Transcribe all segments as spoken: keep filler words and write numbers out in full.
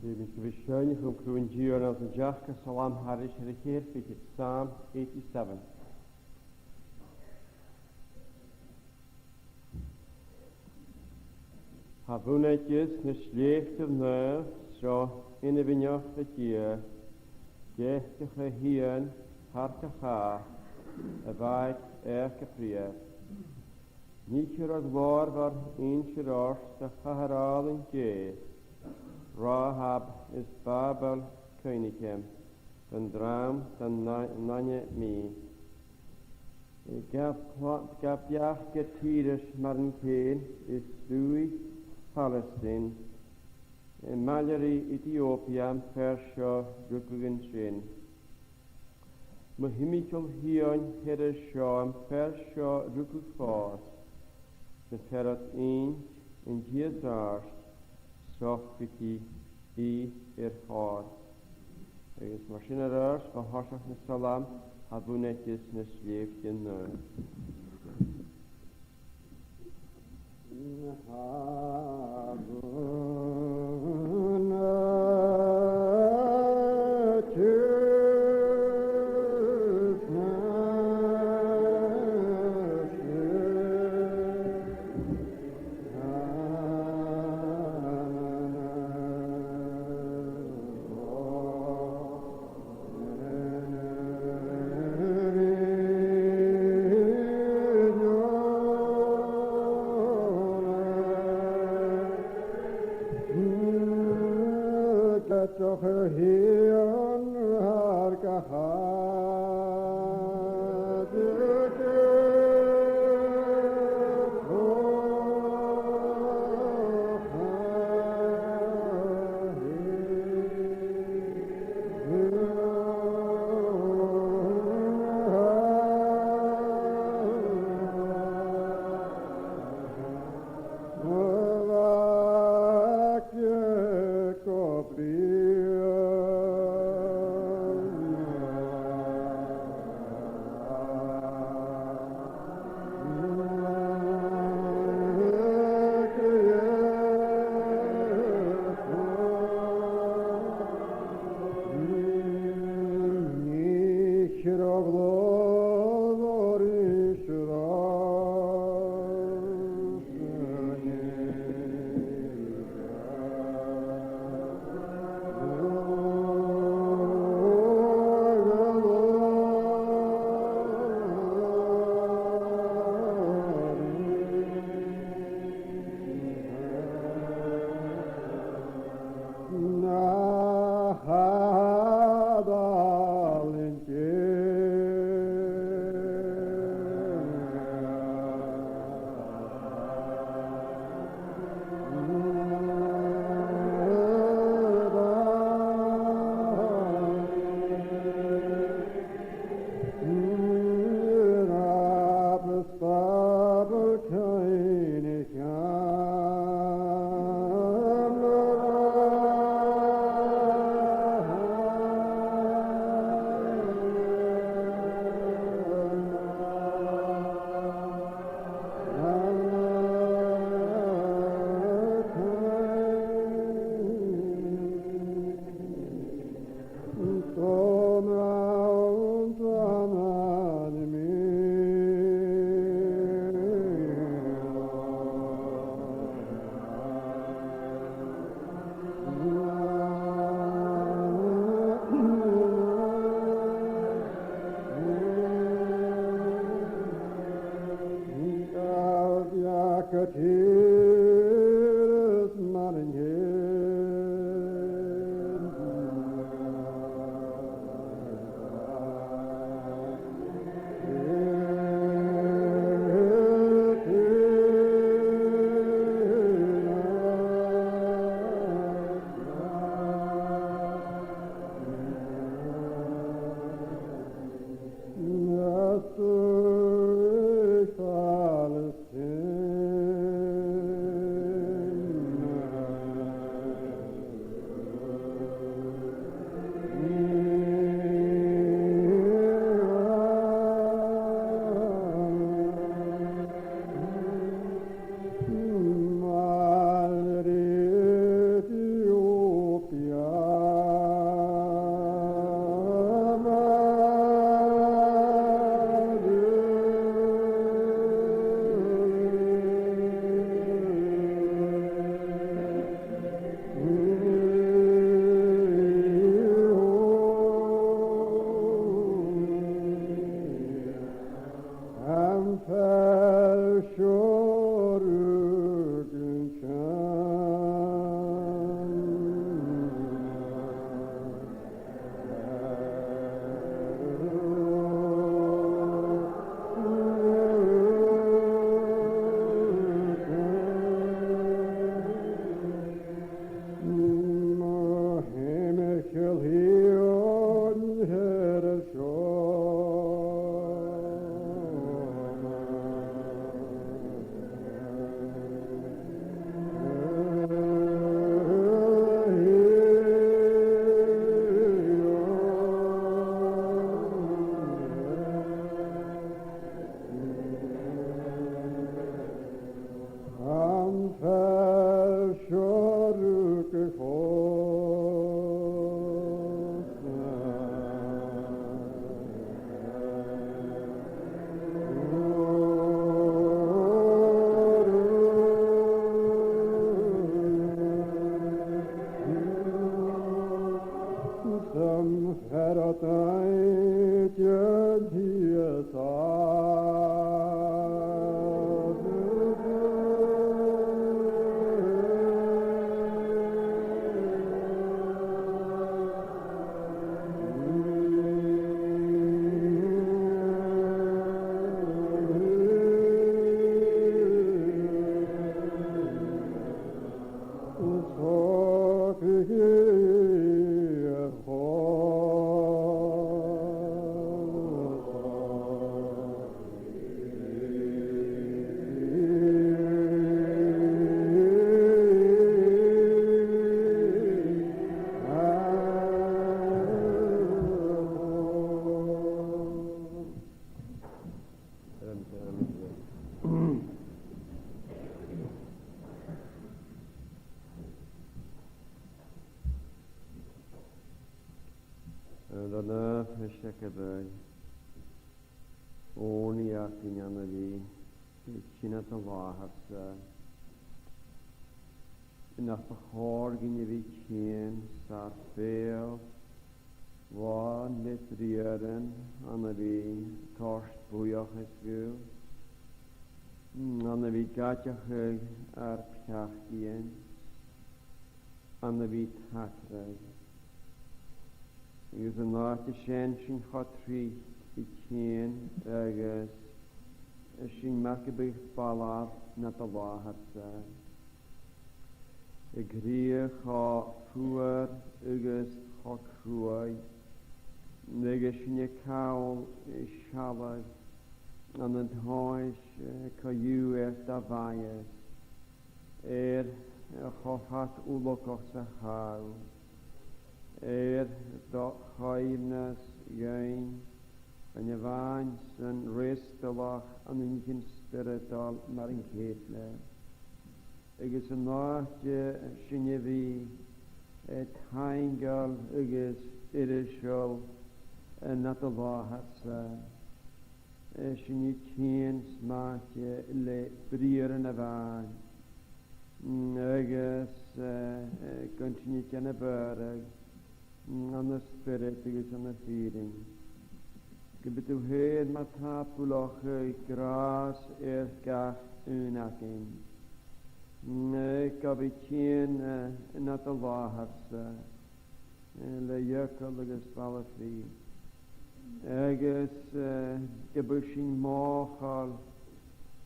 Bidh sinn a' seinn chum cruth an Tighearna anns an t-seachdamh Salm thairis air a' cheithir fichead, Psalm eighty-seven. Tha bhunaiteas na slèibhte naomh, seo inbhich do Dhia, deich de chruth-iongnair thar gach àm, a bhàidh air gu prìomh. Nì cho glòrmhor innse ort do chathair àlainn Dhè, Rahab is Babel cuimhnichim, don dream don na-, naoimh mi. Gabh cla-, gabh beachd air Tìreas mar an ceudna is dùthaich Phalestine, maille ri Etiopia am fear seo rugadh an sin. Mo thimcheall Shioin, Hearadh seo, am fear seo rugadh fòs, 's am fear ud innt an Dia 's àird, socair i air chor. Agus mar sin air adhart, bho thoiseach na Salm, tha bhunaiteas na slèibhte naomh. Mise gu bheil ùrnaigh againn ann a bhith a' tighinn nad làthair-sa, nach bu chòir dhuinn a bhith a' tighinn sàr fhèin, latha le briathran ann a bhith a' toirt buidheachas dhut, ann a bhith ag aideachadh ar peacaidhean, ann a bhith a' tagradh. Agus an àite sin sinn cho tric a' tighinn agus sinn mar gum biodh balbh nad làthair-sa, a' cridhe cho fuar agus cho cruaidh, agus sinn a' call sealladh ann an tomhas, eh, co-dhiù air do mhaitheas, air, eh, cho fad ullachadh 's a tha thu, air do choibhneas dhuinn, an e a-mhàin san fhreastalachd ann an Inntinn Spioradail mar an ceudna. Agus an àite sin a bhith, eh, taingeil agus iriosal, eh, nad làthair-sa, eh, sinn a' tighinn 's mathaid le briathran a-mhàin, mm, agus, eh, eh, gun tighinn a dhèanamh bàrr ann an spiorad agus ann am fìrinn. Gum bi thu fhèin ma-thà a' buileachadh gràs air gach aon againn, mm, eh, gum bi a' tighinn, eh, nad làthair-sa, eh, le eagal agus baile frith. Agus, eh, gum bi sinn mothachail,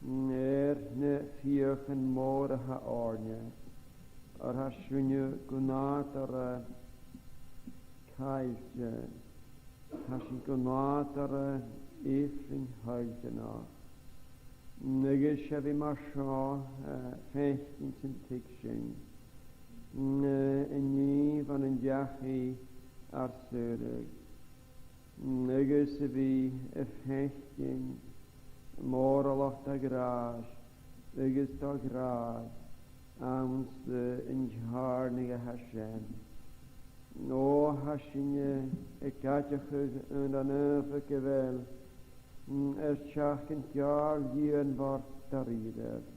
mm, air na fiachan mòra a th' oirnne, oir tha sinne gu nàdarra caillte, tha sinn gu nàdarra ifrinn thoillteanach. Agus 's e a bhith mar seo, eh, faicinn san tuigsinn, mm, eh, an nì bhon an deachaidh ar saoradh. Mm, agus a bhith a' faicinn mòralachd do ghràis agus do ghràdh anns, eh, an teàrnadh a tha sin. Ò, tha sinne ag aideachadh aon àm gu bheil, mm, air teachd an geàrr-lìonmhor da-rìribh,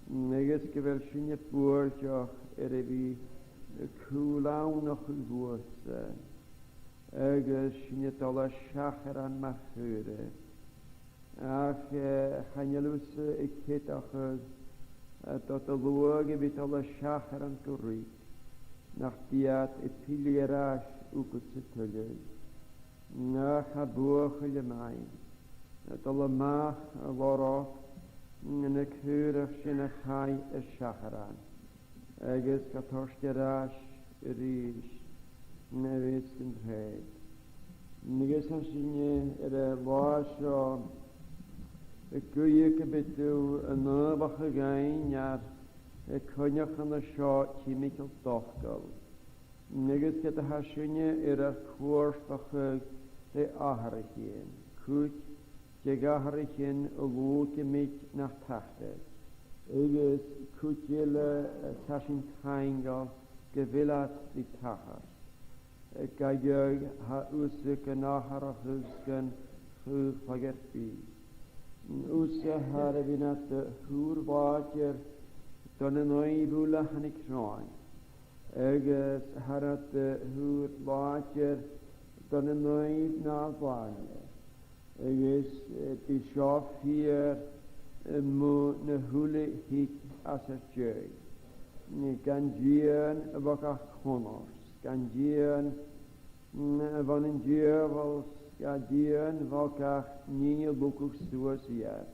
mm, agus gu bheil sinne buailteach air a bhith a' cùl-annachadh bhuatsa, agus sinne a' dol à seacharan mar chaoraich. Ach, eh, chan eil thusa a' ceadachadh, eh, do do shluagh a bhith a' dol à seacharan gu ruig, nach bi iad a' pilleadh air ais thugadsa tuilleadh. Ach tha buachaill a-mhàin, eh, a' dol a-mach a lorg na caoraich sin a chaidh à seacharan, agus ga toirt air ais a-rithist a bhios gan treud. Agus tha sinne air an là seo a' guidhe gum bi thu a' nàmhachadh dhuinn ar coinneachan seo timcheall d' fhacail. Agus ged a tha sinne air ar cuartachadh le atharraichean, cuid de dh'atharraichean a shluagh mi nach tachradh, agus cuid eile, eh, tha sinn taingeil gu bheil iad ri tachairt. Eh, gu dearbh, tha thusa gan atharrachadh 's gan chruthachadh air bith. Thusa thar a bhith nad shùil làidir don an aon bhuille a thàinig romhainn, agus thar nad shùil làidir don an aon a-mhàin, agus, eh, bidh seo fìor, eh, mu na h-uile thing às ar dèidh. Gan dìon bho gach cunnart, gan dìon, mm, bhon an diabhal, gan dìon bho gach nì a luchd suas iad.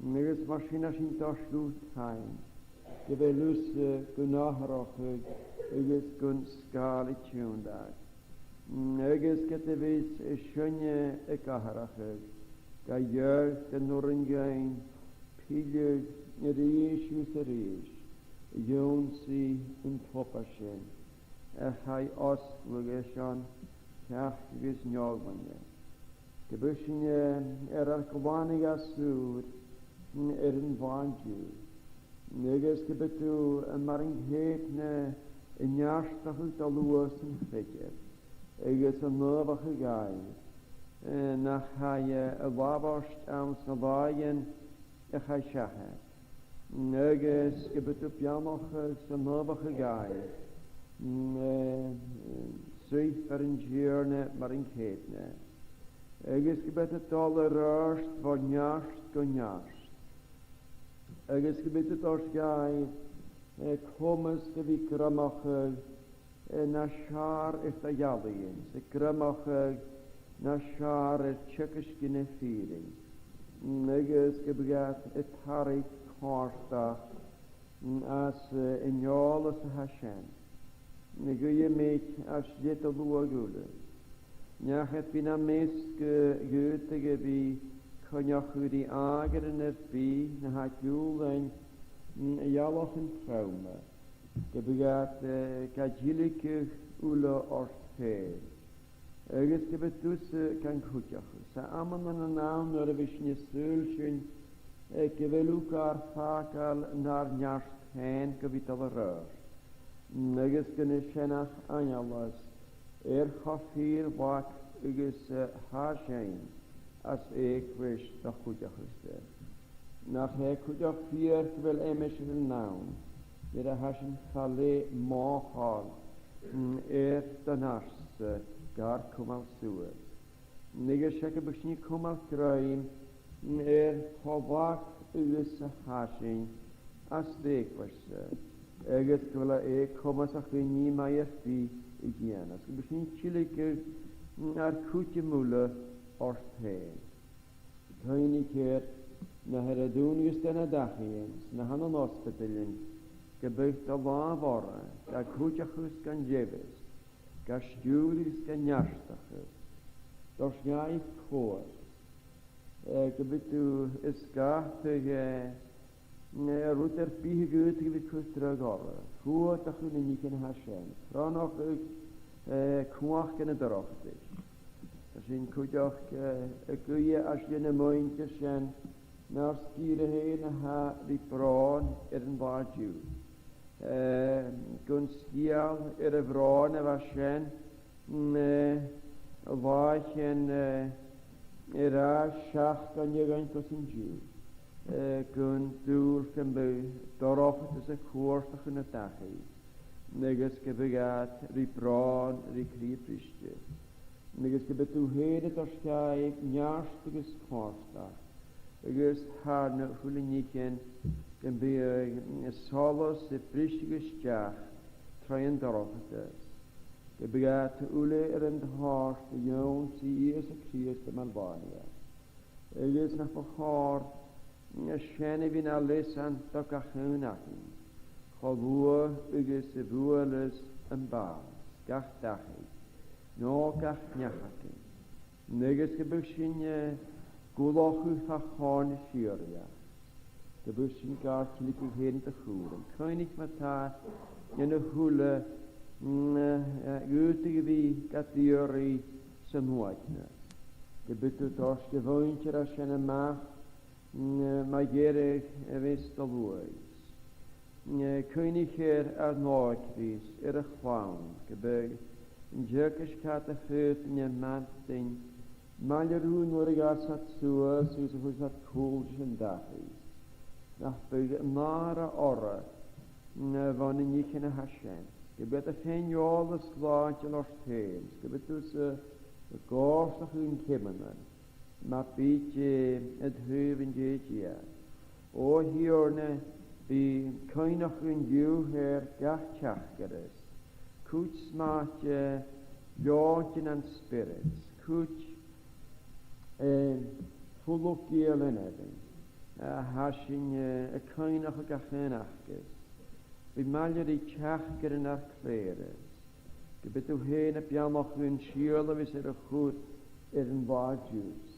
Agus mar sin tha sinn a' toirt dhut taing gu bheil thusa gun atharrachadh agus gun sgàil a' tionndadh. Agus ged a bhios sinne ag atharrachadh, gu dearbh, gun urrainn dhuinn pilleadh a-rithist is a-rithist a dh'ionnsaigh an toba sin a chaidh fhosgladh airson peacadh agus neòghlaine. Gum bi sinne air ar glanadh às ùr air an là an-diugh, agus gum bi thu mar an ceudna a' neartachadh do luchd san creideamh, agus a' naomhachadh dhaibh, eh, nach fhaigh, eh, a labhairt anns na làithean a chaidh seachad. Agus gum bi thu a' beannachadh 's a' naomhachadh dhaibh, mm, eh, suipear an Tighearna mar an ceudna. Agus gum bi iad a' dol air adhart bho neart gu neart. Agus gum bi iad a' toirt dhaibh, eh, comas gu bhith a' greimeachadh, eh, nas fheàrr air do gheallaidhean, 's a' greimeachadh nas fheàrr air teagasgan na fìrinn. Mm, agus gum bi iad a' tarraing comhartachd, mm, às, eh, an eòlas a tha sin. Na ghuidheamaid às leth do shluagh uile. Nach bi nam measg, eh, dh'fhaodadh a bhith coinneachadh ri àmhghairean air bith na tha a' giùlain, mm, eallach an t-sreath. Gum bi iad, eh, ga tilgeil uile ort fhèin. Agus gum bi thusa gan cuideachadh. 'S e amannan ann nuair a bhios sinn a' saoilsinn, eh, gu bheil thu gar fàgail nar neart fhèin gu bhith a' dol air adhart. Mm, agus gun e sin ach aineolas air cho fìor lag agus, eh, tha sinn às eugmhais do chuideachadh-sa. Nach e cuideachd fìor gu bheil aimsir ann, nuair a tha sinn fa leth mothachail, mm, air do neart-sa gar cumail suas. Agus 's e gum bi sinn a' cumail grèim, mm, air cho lag agus a tha sinn às eugmhais-sa, agus gu bheil e comasach dhuinn math air bith a dhèanamh. Gum bi sinn a' tilgeil, mm, ar cuideam uile ort fhèin. Cuimhnich air na tha air an dùnadh 's na tha na dachaighean, 's na tha nan ospadalan, gum biodh do làmh orra, gan cuideachadh 's gan leigheas, gan stiùireadh 's gan neartachadh. Toir dhaibh comhair, eh, gum bi thu a' sgapadh, eh, eh, rud air bith a dh'fhaodadh a bhith a' cur dragh orra. Fuath do chuid nithean a tha sin. Cronachadh, eh, cumhachdan an dorchadais. Tha sinn cuideachd, eh, a' guidhe às leth na muinntir sin, nar sgìre fhèin a tha ri bròn air an là an-diugh. Eh, gun sgeul air a' bhròn a bha sin, mm, eh, làithean, eh, air ais seachd no deich gus an-diugh, eh, gun dùil gum bi dorchadas a' cuartachadh na dachaigh, agus gum bi iad ri bròn ri cridhe briste. Agus gum bi thu fhèin a' toirt dhaibh neart agus comhfhurtachd, agus thar na h-uile nithean gum bi, eh, solas a' briseadh a-steach troimh an dorchadais. Gum bi iad uile air an toirt a dh'ionnsaigh Ìosa Crìosd am Mac Mhàil. Agus nach bu chòir, eh, sin a bhith na leasan do gach aon againn, cho luath agus a bhuaileas am bàs gach dachaigh, no gach neach againn. Agus gum bi sinn, eh, a' gabhail fa chomhair na sìorraidheachd, gum bi sinn gar tilgeil fhèin do chùram. Cuimhnich ma-thà air na h-uile, mm, eh, eh, dh'fhaodadh a bhith gad iarraidh san uaigneas. Gum bi thu a' toirt a' mhuinntir a tha sin a-mach, mm, eh, mu dheireadh a bhios do shluaigh. Eh, cuimhnich air ar n-òigridh 's air a' chlann, gum bi an teagasg a tha iad a' faighinn air m' antainn, maille riutha nuair a dh'fhàs iad suas agus a chuireas iad cùl ris an dachaigh. Nach bi nàire orra, mm, eh, bho na nithean a tha sin. Gum bi iad a' faighinn eòlas slàinteil ort fhèin, 's gum bi thusa a' còrdadh ris na ceumannan, ma bith an taobh an tèid iad. O Thighearna, bi cuimhneachadh an-diugh air gach teachdaireachd, cuid 's mathaid, eh, leònte nan spiorad, cuid, eh, fulang geur an inbhich, eh, a tha sinn, eh, a' cuimhneachadh gach aon aca. Bi maille ri teachdairean ar clèireas, gum bi thu fhèin a' beannachadh an sìorraidheachd a bhios air a chur air an là an-diugh.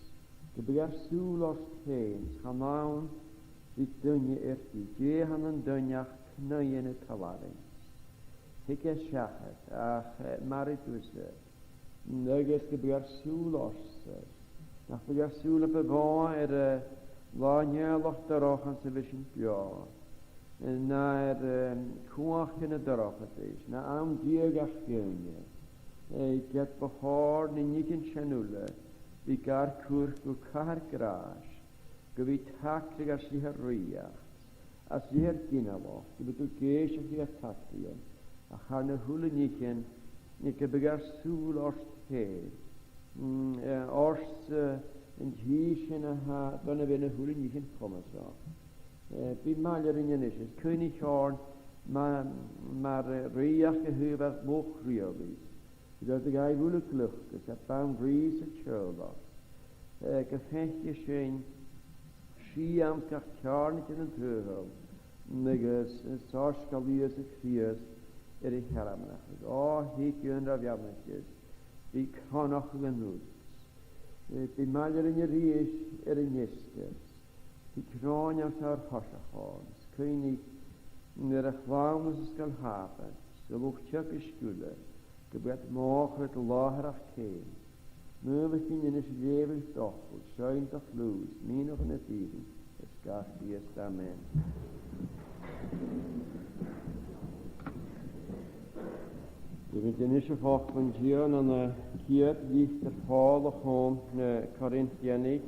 Gum bi ar sùil ort fhèin, 's chan ann ri duine air bith, dè th' ann an duine ach cnuimh na talmhainn. Thig e seachad, ach, eh, mairidh thusa. Agus gum bi ar sùil ortsa, nach bi ar sùil na bu mhotha air, eh, làithean eallach dorchan sa bhios sinn beò, na air, eh, cumhachd na dorchadais, na àm diadhachd dhaoine. Eh, ged bu chòir na nithean sin uile, bhith gar cur gu cathair gràis, gu bhith tagradh às leth ar rìoghachd, às leth ar ginealach, gum biodh tu ag èisteachd ri ar tagradh, ach thar na h-uile nithean, gum biodh ar sùil ort fhèin. Mm, eh, ort, eh, an tì sin a tha, dhan a bheil na h-uile nithean comasach. Eh, bi maille rinne a-nis, is cuimhnich oirnn ma-, mar, eh, rìoghachd a thaobh ar luchd-riaghlaidh. Gu bheil do dhaibh uile gliocas, a' bhanrigh 's a' teaghlach. Eh, gum faiceadh sinn sìon gach ceàrnaidh den t-saoghal, agus, eh, soisgeul Ìosa Crìosd air a shearmonachadh. Ò, thig aon ra bheannaichte, bi cronachadh an uilc. Eh, bi maille rinne a-rithist air an fheasgar. Thig cnò anns ar thoiseach oirnn, is cuimhnich air a' chlann anns an Sgoil Shàbaid, 's a' luchd-teagaisg uile, gum bi iad mòchar air do làthaireachd fhèin. Naomhaichinn a-nis a' leughadh d' fhacail, seinn do chliù, is mìneachadh na fìrinn, is gach Crìosd. Amen. Leughaidh mi a-nis am facal an Tighearna ann an, eh, ciad litir Phòil a chum na Corintianaich,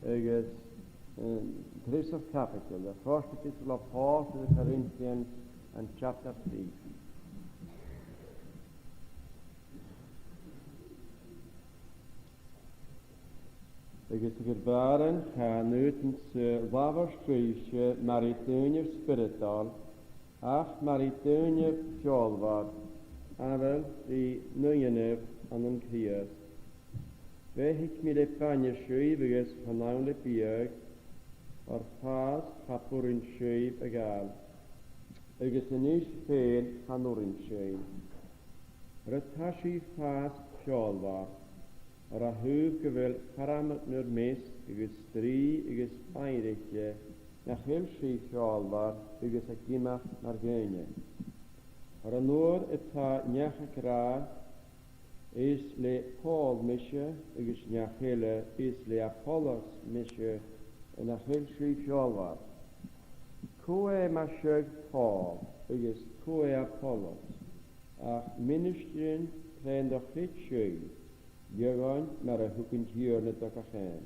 agus, eh, treasamh caibideil, the first epistle of Paul to the Corinthians and chapter three. Agus a chur bàrn, chan fhaod sinn labhairt ribhse mar ri daoine spioradail, ach mar ri daoine feòlmhor, amhail ri naoimh ann an Crìosd. Bheathaich mi le bainne sibh agus chan ann le biadh, oir fàs cha b' urrainn sibh a ghabhail, agus a-nis fhèin chan urrainn sibh. Oir tha sibh fàs feòlmhor, oir a thaobh gu bheil fearmad nur measg agus strì agus aimhreit, nach eil sibh feòlmhor agus ag imeachd mar dhaoine. Oir an uair a tha neach ag ràdh, is le Pòl mise, agus neach eile, is le Apollos mise, nach eil sibh feòlmhor? Cò e ma-thà Pòl, agus cò e Apollos, ach ministearan tron do chreid sibh, eadhon mar a thug an Tighearna do gach aon.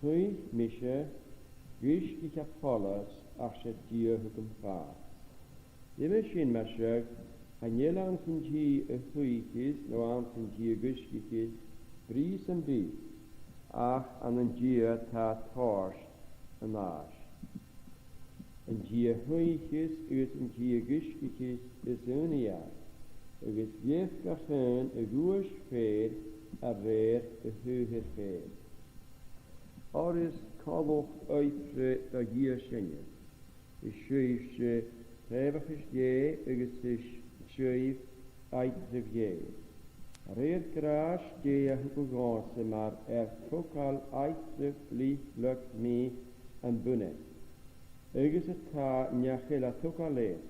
Shuidhich mise, dh'uisgich Apollos, ach 's e Dia a thug am fàs. Uime sin, ma-thà, chan eil anns an Dia a shuidhicheas no anns an Dia a dh'uisgicheas brìgh sam bith, ach ann an Dia tha tòrr an fhàis. An Dia a shuidhicheas agus an Dia a dh'uisgicheas is aon iad, agus gheibh gach aon a ghuais fhèin a rèir a shaothair fhèin. Oir is coltach oibre do Dhia sinne, is sibhse prìomhachas Dhè agus is sibh oidhirp Dhè. A rèir gràis Dhè a thugadh dhòmhsa mar air togail oidhirp leig mi am bunaid, agus atà neach eile a' togail air,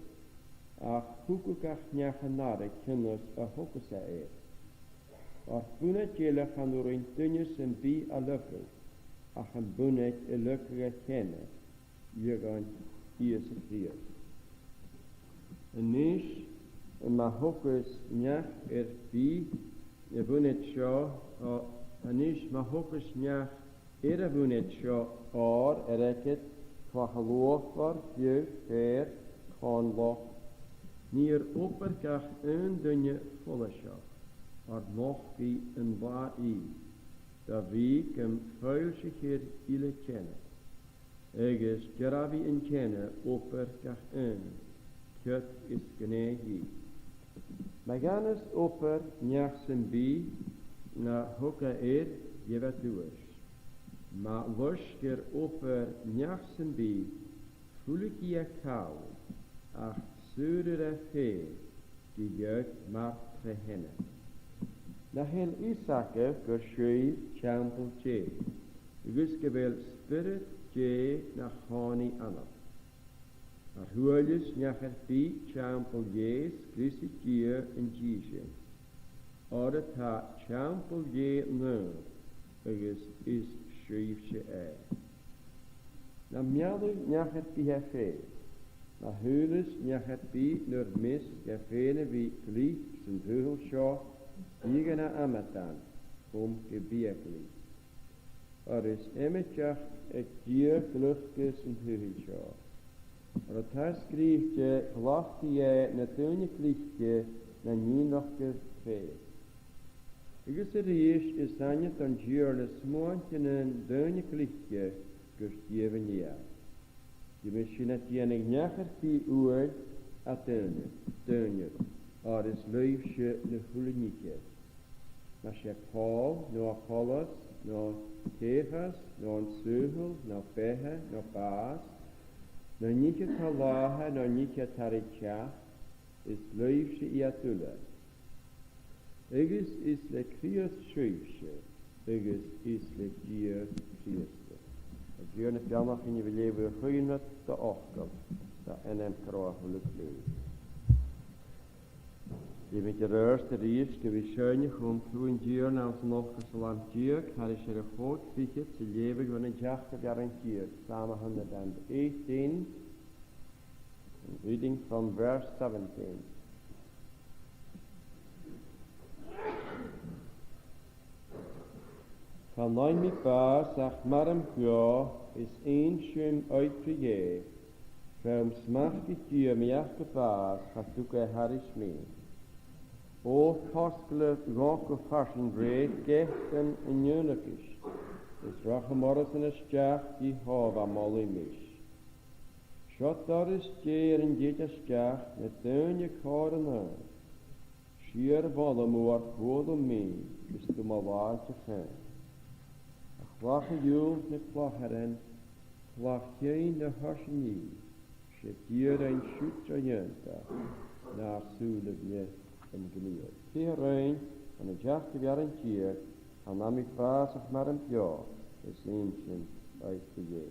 ach thugadh gach neach an aire cionnas a thogas e air. Oir bunaid eile chan urrainn duine sam bith a lorg, ach am bunaid a leagh e cheana, eadhon Ìosa Crìosd. A-nis, ma thogas neach air bith a' bhunaid seo, o, a-nis, ma thogas neach air a' bhunaid seo òr, airgead, clach luachmhor, fiodh, feur, còmhla, nì air obair gach aon duine follaiseach, oir nochdaidh an là i, do bhrìgh gum foillsichear uile teine. Agus dearbhaidh an teine obair gach aon, ciod is gnè dhi. Ma dh'anas obair neach sam bith na thog e air, gheibh e duais. Ma loisg e air obair neach sam bith, fuiling e càil, ach saoraidh e fhèin, dìreach mar tro theine. Nach eil fhios agaibh gur sibh teampall Dhè, agus gu bheil Spiorad Dhè na chòmhnaidh annaibh? Oir thuailleas neach air bith teampall Dhè, sgriosadh Dia an dithis e. Oir atà teampall Dhè naomh, agus is sibhse e. Nam mealadh neach air bith e fhèin, Ma shaoileas neach air bith nur measg e fhèin a bhith glic san t-saoghal seo, biodh e na amadan, chum ge b' e glic. Oir is iomadach aig Dia gliocas an t-saoghail seo. Oir tha sgrìobhte, ghlacadh e na daoine glice nan innleachdan fhèin. Agus a-rithist, is aithne don Tighearna smuaintean nan daoine glice gur dìomhain iad. Gum bi sinn a' dèanamh neach air bith uair a dh'aithghearr, aithghearr, oir is leibhse na h-uile nithean. Ma 's e poll, no a' choltas, no tè-chas, no an saoghal, no beatha, no bàs, no nithe a tha làthair, no nithe a tha ri teachd, is leibhse iad uile. Agus is le Crìosd sibhse, agus is le Dia Crìosda. An Tighearna beannaicheadh dhuibh a bhith a' leughadh a' chuimhne de fhacal, de ainm gu robh a h-uile cliù. Bidh mi ag ràdh a-rithist gu bhith a' seinn chum cliù an Tighearna anns an ochdamh Salm deug, thairis air a' chòig fichead, 's a' leughadh bhon an t-seachdamh rann deug, Psalm a hundred and eighteen, and reading from verse seventeen. Chan fhaigh mi bàs ach mar am beò, is innsidh mi oidhche Dhè, feum smachd Dhia mi ach gu bàs, cha tug e thairis mi. O, fosglaibh dhomh gu farsaing rèidh geatan an aonghais, is racham orrasan a-steach, Iehòbhah, molaidh mis'. Seo doras Dhè air an tèid a-steach, na daoine còir an aghaidh. Sìor mholadh mu ar cuala mi, is tu mo làidir cheann. A' chlach a ghiùlach na clachairean, clach-chinn na h-oiseanaibh, 's e Dia rinn siud ro iongantach, nar sùileabh-ne an gnìomh. Fichead rann, bhon an t-seachdamh rann deug, Chan fhaigh mi bàs ach mar am beò, is innsidh mi oidhche Dhè.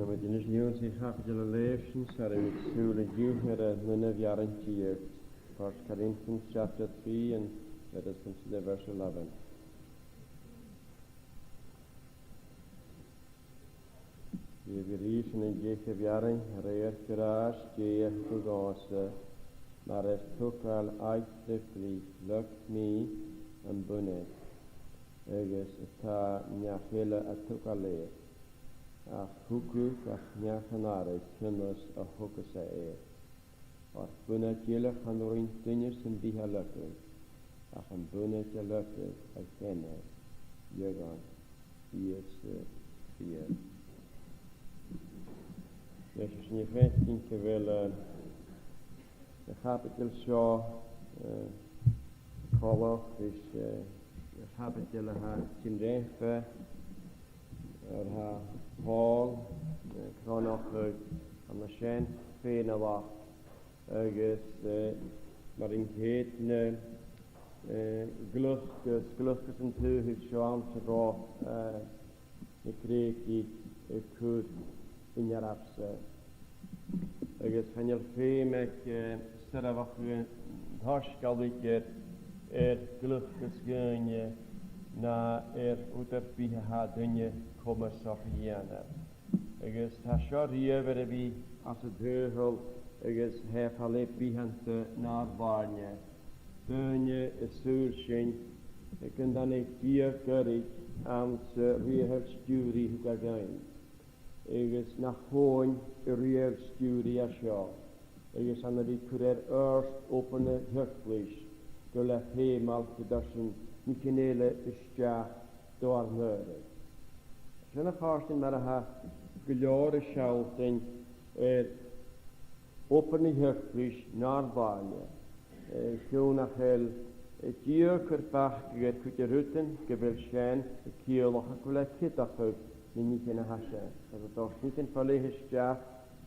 Tha mi a' dèanamh an-diugh an caibideil a leughadh, 's ann a bhios sinn a' dol an-diugh air an aon bhearradh deug, First Corinthians chapter three and let us consider verse eleven. Leughaidh mi a-rithist an deicheamh bearradh: A rèir gràs Dhè a thug dhòmhsa, mar air togail aig do chridhe, leag mi am bunaid, agus tha neach eile a' togail air. Ach thugadh gach neach an aire cionnas a thugas e air. Oir bunaid eile chan urrainn duine sam bith a leagadh, ach am bunaid a leagadh a cheannair, eadhon Ìosa Crìosd. Leis sin, a' faicinn gu bheil, eh, na chaibideil seo, eh, coltach ris, eh, na chaibideil a tha sin roimhe, air a tha Pòl, eh, a' cronachadh an sin fhèin a-mach, agus, eh, mar an ceudna, eh, gliocas, gliocas an t-saothair seo anns an robh, eh, na Greugaich a' cur an earbsa. Agus chan eil feum aig, eh, soirbheachadh an t-soisgeil idir air gliocas dhaoine no air rud air bith a tha duine comasach a dhèanamh. Agus tha seo riamh air a bhith anns an t-saoghal agus tha e fa leth bitheanta nar làrna. Daoine a shaoileas sinn gun tàinig Dia goirid anns an riaghailt-stiùiridh a thug e dhuinn, agus nach fhaighinn an riaghailt-stiùiridh a tha seo, agus ann a bhith a' cur air adhart obair na h-eaglais gu bheil e feumail gun toir sinn nithean eile a-steach do ar n-adhradh. Sin, a chàirdean, mar a tha gu leòr a' sealltainn air obair na h-eaglais nar làrna, eh, chionn nach eil, eh, Dia a' cur bacadh air cuid de rudan gu bheil sin a' ciallachadh gu bheil e a' ceadachadh na nithean a tha sin. Agus a' toirt nithean fa leth a-steach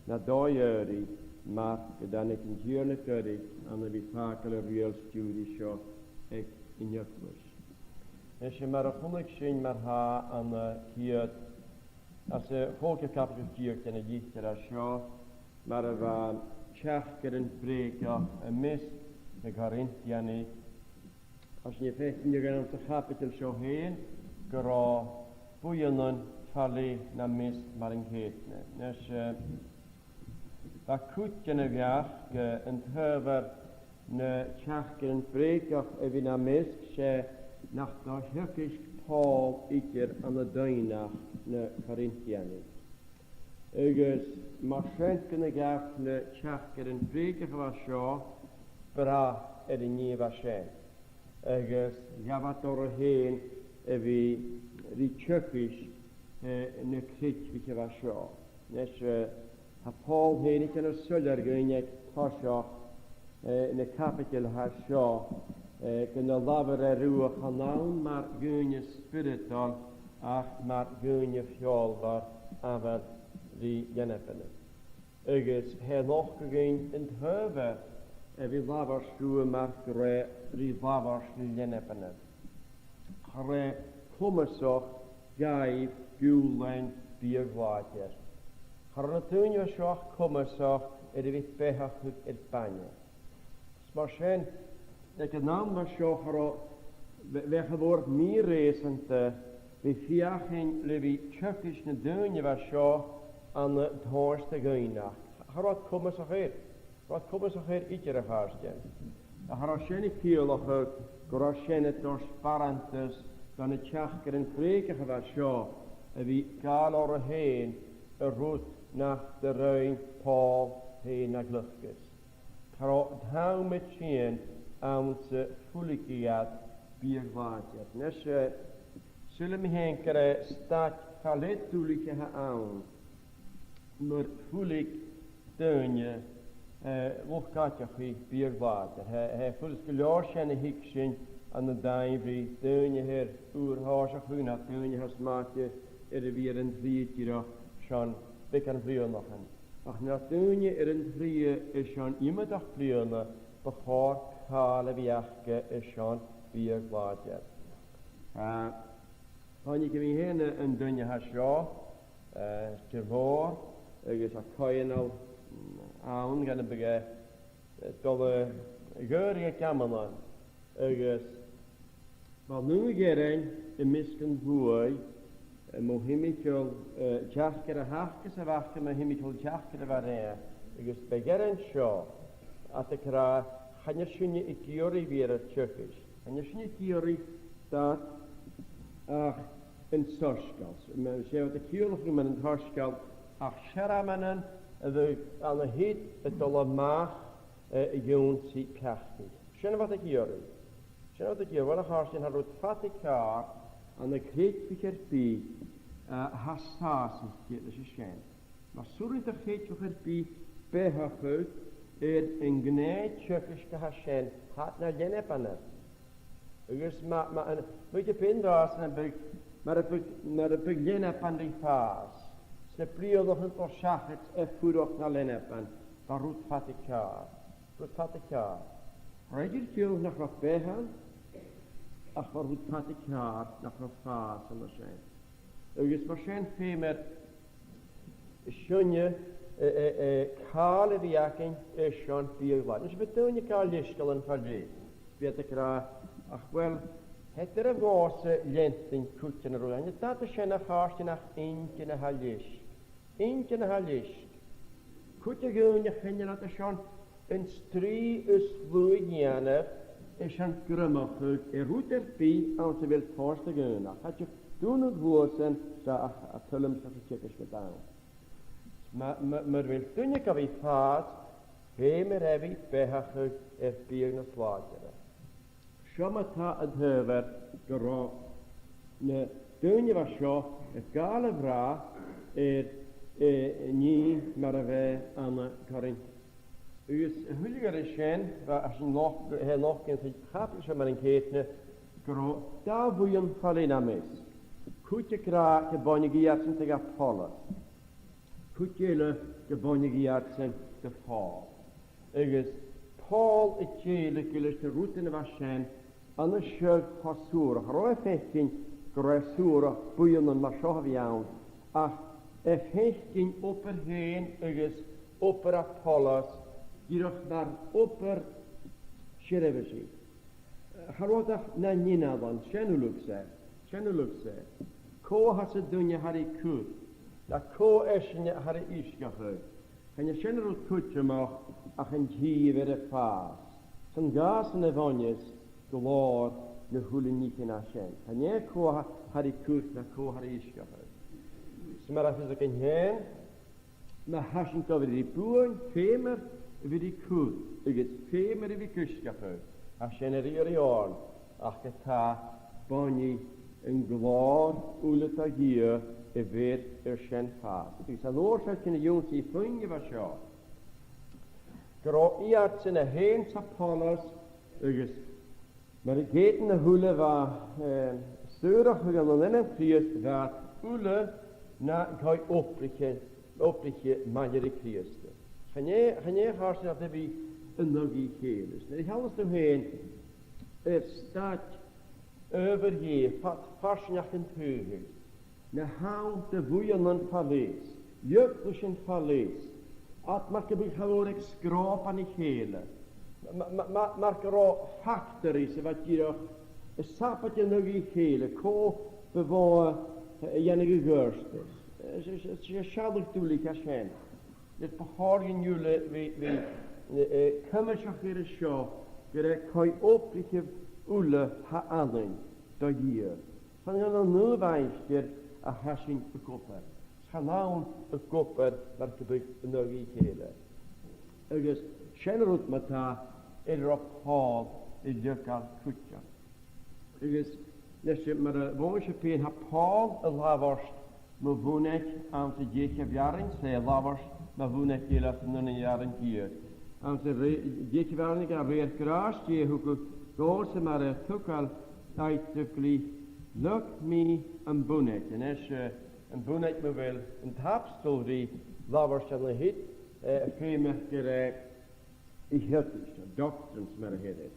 na dòigh-adhraidh, mar gun tàinig an Tighearna goirid ann a bhith a' fàgail an riaghailt-stiùiridh seo aig an eaglais. Is e mar a chunnaic sinn mar-thà ann an, eh, ciad, anns a' chòigeamh caibideil deug den an litir a tha seo, mar a bha teachdairean breugaich am measg nan Corintianaich. Tha sinn a' faicinn a-nis anns a' chaibideil seo fhèin gun robh buidhnean fa leth nam measg mar an ceudna. Nis, eh, bha cuid den bheachd, eh, an t-adhbhar na teachdairean breugaich a bhith nam measg, 's e nach do theagaisg Pòl idir ann an doimhneachd na Corintianaich. Agus mar sin, gun a ghabh na teachdairean breugaich a bha seo brath air an nì a bha sin, agus ghabh iad orra fhèin a bhith ri teagasg, eh, na creidmhich a bha seo. Nis, eh, tha Pòl fhèin a' dèanamh soilleir dhuinn aig toiseach, eh, na caibideil a tha seo, eh, gun do labhair e riutha chan ann mar dhaoine spioradail ach mar dhaoine feòlmhor a bha ri leanabanan. Agus tha e a' nochdadh dhuinn an t-adhbhar a bhith a' labhairt riutha mar gu robh e ri labhairt ri leanabanan. Cha robh e comasach dhaibh giùlain biadh làidir. Cha robh na daoine seo ach comasach air a bhith a' beathachadh air bainne. Is mar sin, aig an àm mar seo, cha robh, bh-, bhiodh e a' mhòr-mhì-reusanta a bhith a' feuchainn le bhith a' teagasg na daoine a bha seo ann an tomhas de dhaoine. Cha robh iad comasach air. Cha robh iad comasach air idir, a chàirdean. Ach cha robh sin a' ciallachadh gun robh sin a' toirt barrantas do na teachdairean breugaich a bha seo a bhith a' gabhail orra fhèin an rud nach do rinn Pòl fhèin na gliocas. Cha robh an t-àm a' tighinn anns am fuiligeadh iad biadh làidir. Nis, eh, saoilidh mi fhèin gur e staid fa leth duilich a th' ann mur fuiling daoine, eh, luchd-aideachaidh biadh làidir. Tha, tha e a' fuireach gu leòr sin a thuigsinn ann an dàimh ri daoine air ùr-thòiseachadh no daoine a tha smaointinn air a bhith air an t-slighe dìreach son beagan bhliadhnaichean. Ach na daoine air an t-slighe airson iomadach bliadhna, bu chòir càil a bhith aca airson biadh làidir. Ah, tha mi a' faicinn fhìn an duine a tha seo, eh, Diarmòr agus a' coitheanal, mm, ann gun a bhiodh e, eh, dol a dh'iarraidh aig amannan. Agus bha an aon ghearan am measg an t-sluaigh, eh, mu thimcheall, eh, dearcadh a th' aca 's a bh' aca mu thimcheall dearcadh a bha roimhe. Agus b' e an gearan seo, a tha ag ràdh, chan eil sinne ag iarraidh a bhith air ar teagasg. Chan eil sinne ag iarraidh dad ach an soisgeul. Ma, 's e a tha ciallachadh mun an t-soisgeul, ach searmonan a bhiodh ann a shiud a' dol a-mach, eh, a dh'ionnsaigh peacaidh. Sin a bha iad ag iarraidh. Sin a bha iad ag iarraidh. Uill, a chàirdean, tha rud fada ceàrr ann an creidmheach air bith, eh, a tha sàsaichte leis a sin. Mas urrainn do chreidmheach air bith beathachadh air an gnè teagaisg a tha sin, tha iad na leanaban air. Agus ma, ma, an, bhiodh e fhèin an-dràsta nam biodh, mura biodh, mura biodh leanaban ri fàs, 's na briathrachan a' dol seachad air fuireach na leanaban, bha rud fada ceàrr. Rud fada ceàrr. Rud a tha ciallachadh nach robh beatha ann, ach bha rud fada ceàrr nach robh fàs ann an sin. Agus mar sin feumar sinne, eh, eh, eh, càil a bhith againn airson biadh làidir. Nise, bhiodh daoine a' gabhail leisgeul ann fa leth. Bhiodh iad ag ràdh, ach uill, tha e air a' bhòrd sa leantainn cuideachd na rudan. An dad a sin, a chàirdean, ach inntinn a tha leisg. Inntinn a tha leisg. Cuid de dhaoine, chan eil iad airson an strì is lugha a dhèanamh airson greimeachadh air rud air bith anns a bheil tòrr de dhaoine. Cha tèid duine a ghluasad 's a, a, a tuilleadh 's a tha teagasg aca ann. Ma, ma, mura bheil duine gu bhith fàs, feumar e bhith beathachadh air biadh nas làidire. Seo ma-thà an t-adhbhar gun robh na daoine a bha seo a' gabhail a bhrath air, eh, nì mar a bha ann an Corinth. Agus a thuilleadh air sin, bha, tha sinn a' nochdadh, tha e a' nochdadh anns a' chaibideil seo mar an ceudna, gun robh dà bhuidheann fa leth nam measg. Cuid ag ràdh gum buineadh iadsan do dh'Apollos. Cuid eile gum buineadh iadsan do Phòil. Agus Pòl a' dèiligeadh leis na rudan a bha sin ann an seo cho suarach. Cha robh e a' faicinn gun robh e suarach buidheannan mar seo a bhith ann, ach a' faicinn obair fhèin agus obair Apollos dìreach mar obair sheirbheisigh. Cha robh iad ach na n-innealan, sin uile-sa, sin uile-sa. Cò às a tha an duine a tha ri cur, no cò esan a tha ri uisgeachadh? Chan e sin an rud cudromach ach an tì a bh' air a' phàs. 'S ann dhàsan a bhuineas glòir na h-uile nithean a tha sin. Chan e cò a tha ri cur no cò a tha ri uisgeachadh. 'S mar a tha fios againn fhèin, ma tha sinn gu bhith ri buain, feumar a bhith ri cur, agus feumar a bhith ag uisgeachadh, tha sin air iarraidh oirnn, ach ged-tà, buinidh an glòir uile do Dhia a bh' air ar sin fhathast. Agus an uair sin, tha sinn a' dèanamh sìon fhèin a bha seo, gun robh iadsan, a h-aon 's Apollos, agus mar a dh'fhaodainn a h-uile a bha, eh, saorach aig an ainm Chrìosd, bha iad uile na co-obraiche, obraiche maille ri Crìosd. Chan e, chan e a chàirdean a bhith an aghaidh a chèile. 'S nuair a sheallas tu fhèin air staid adhbhar Dhè, fad farsaingeachd an t-saoghail, na h-aon de bhuidheannan fa leth, eaglaisean fa leth, iad mar gum biodh cha mhòr aig sgròban a chèile. Ma-, ma-, ma-, mar gun robh factories a bha dìreach a' sabaid an aghaidh a chèile, cò bu mhotha a dhèanadh a' ghàirdeas. 'S e, 's e, 's e sealladh duilich a tha sin. Is bu chòir dhuinn uile bhith, bhith, eh, eh, cuimseach air a seo, gur e co-obraiche uile a th' annainn do Dhia. Chan ann an aon mhaighstir a tha sinn ag obair. Chan ann ag obair mar gum biodh an aghaidh a chèile. Agus sin an rud ma-thà air an robh Pòl a' leagail cuideachd. Agus leis, mar a bha sibh a' faicinn, tha Pòl a' labhairt mu bhunaidh anns an deicheamh earrainn, 's e a' labhairt mu bhunaidh eile san aon earrainn deug. Anns an rè-, deicheamh earrainn, a rèir gràis Dhè a thugadh dhòmhsa mar a thachair aig do ghlè, leag mi am bunaidh. A-nis, eh, am bunaidh, ma bheil an t-abstol ri labhairt ann a shiud, eh, feumaidh gur e a theagasg, doctrines mar a theirear.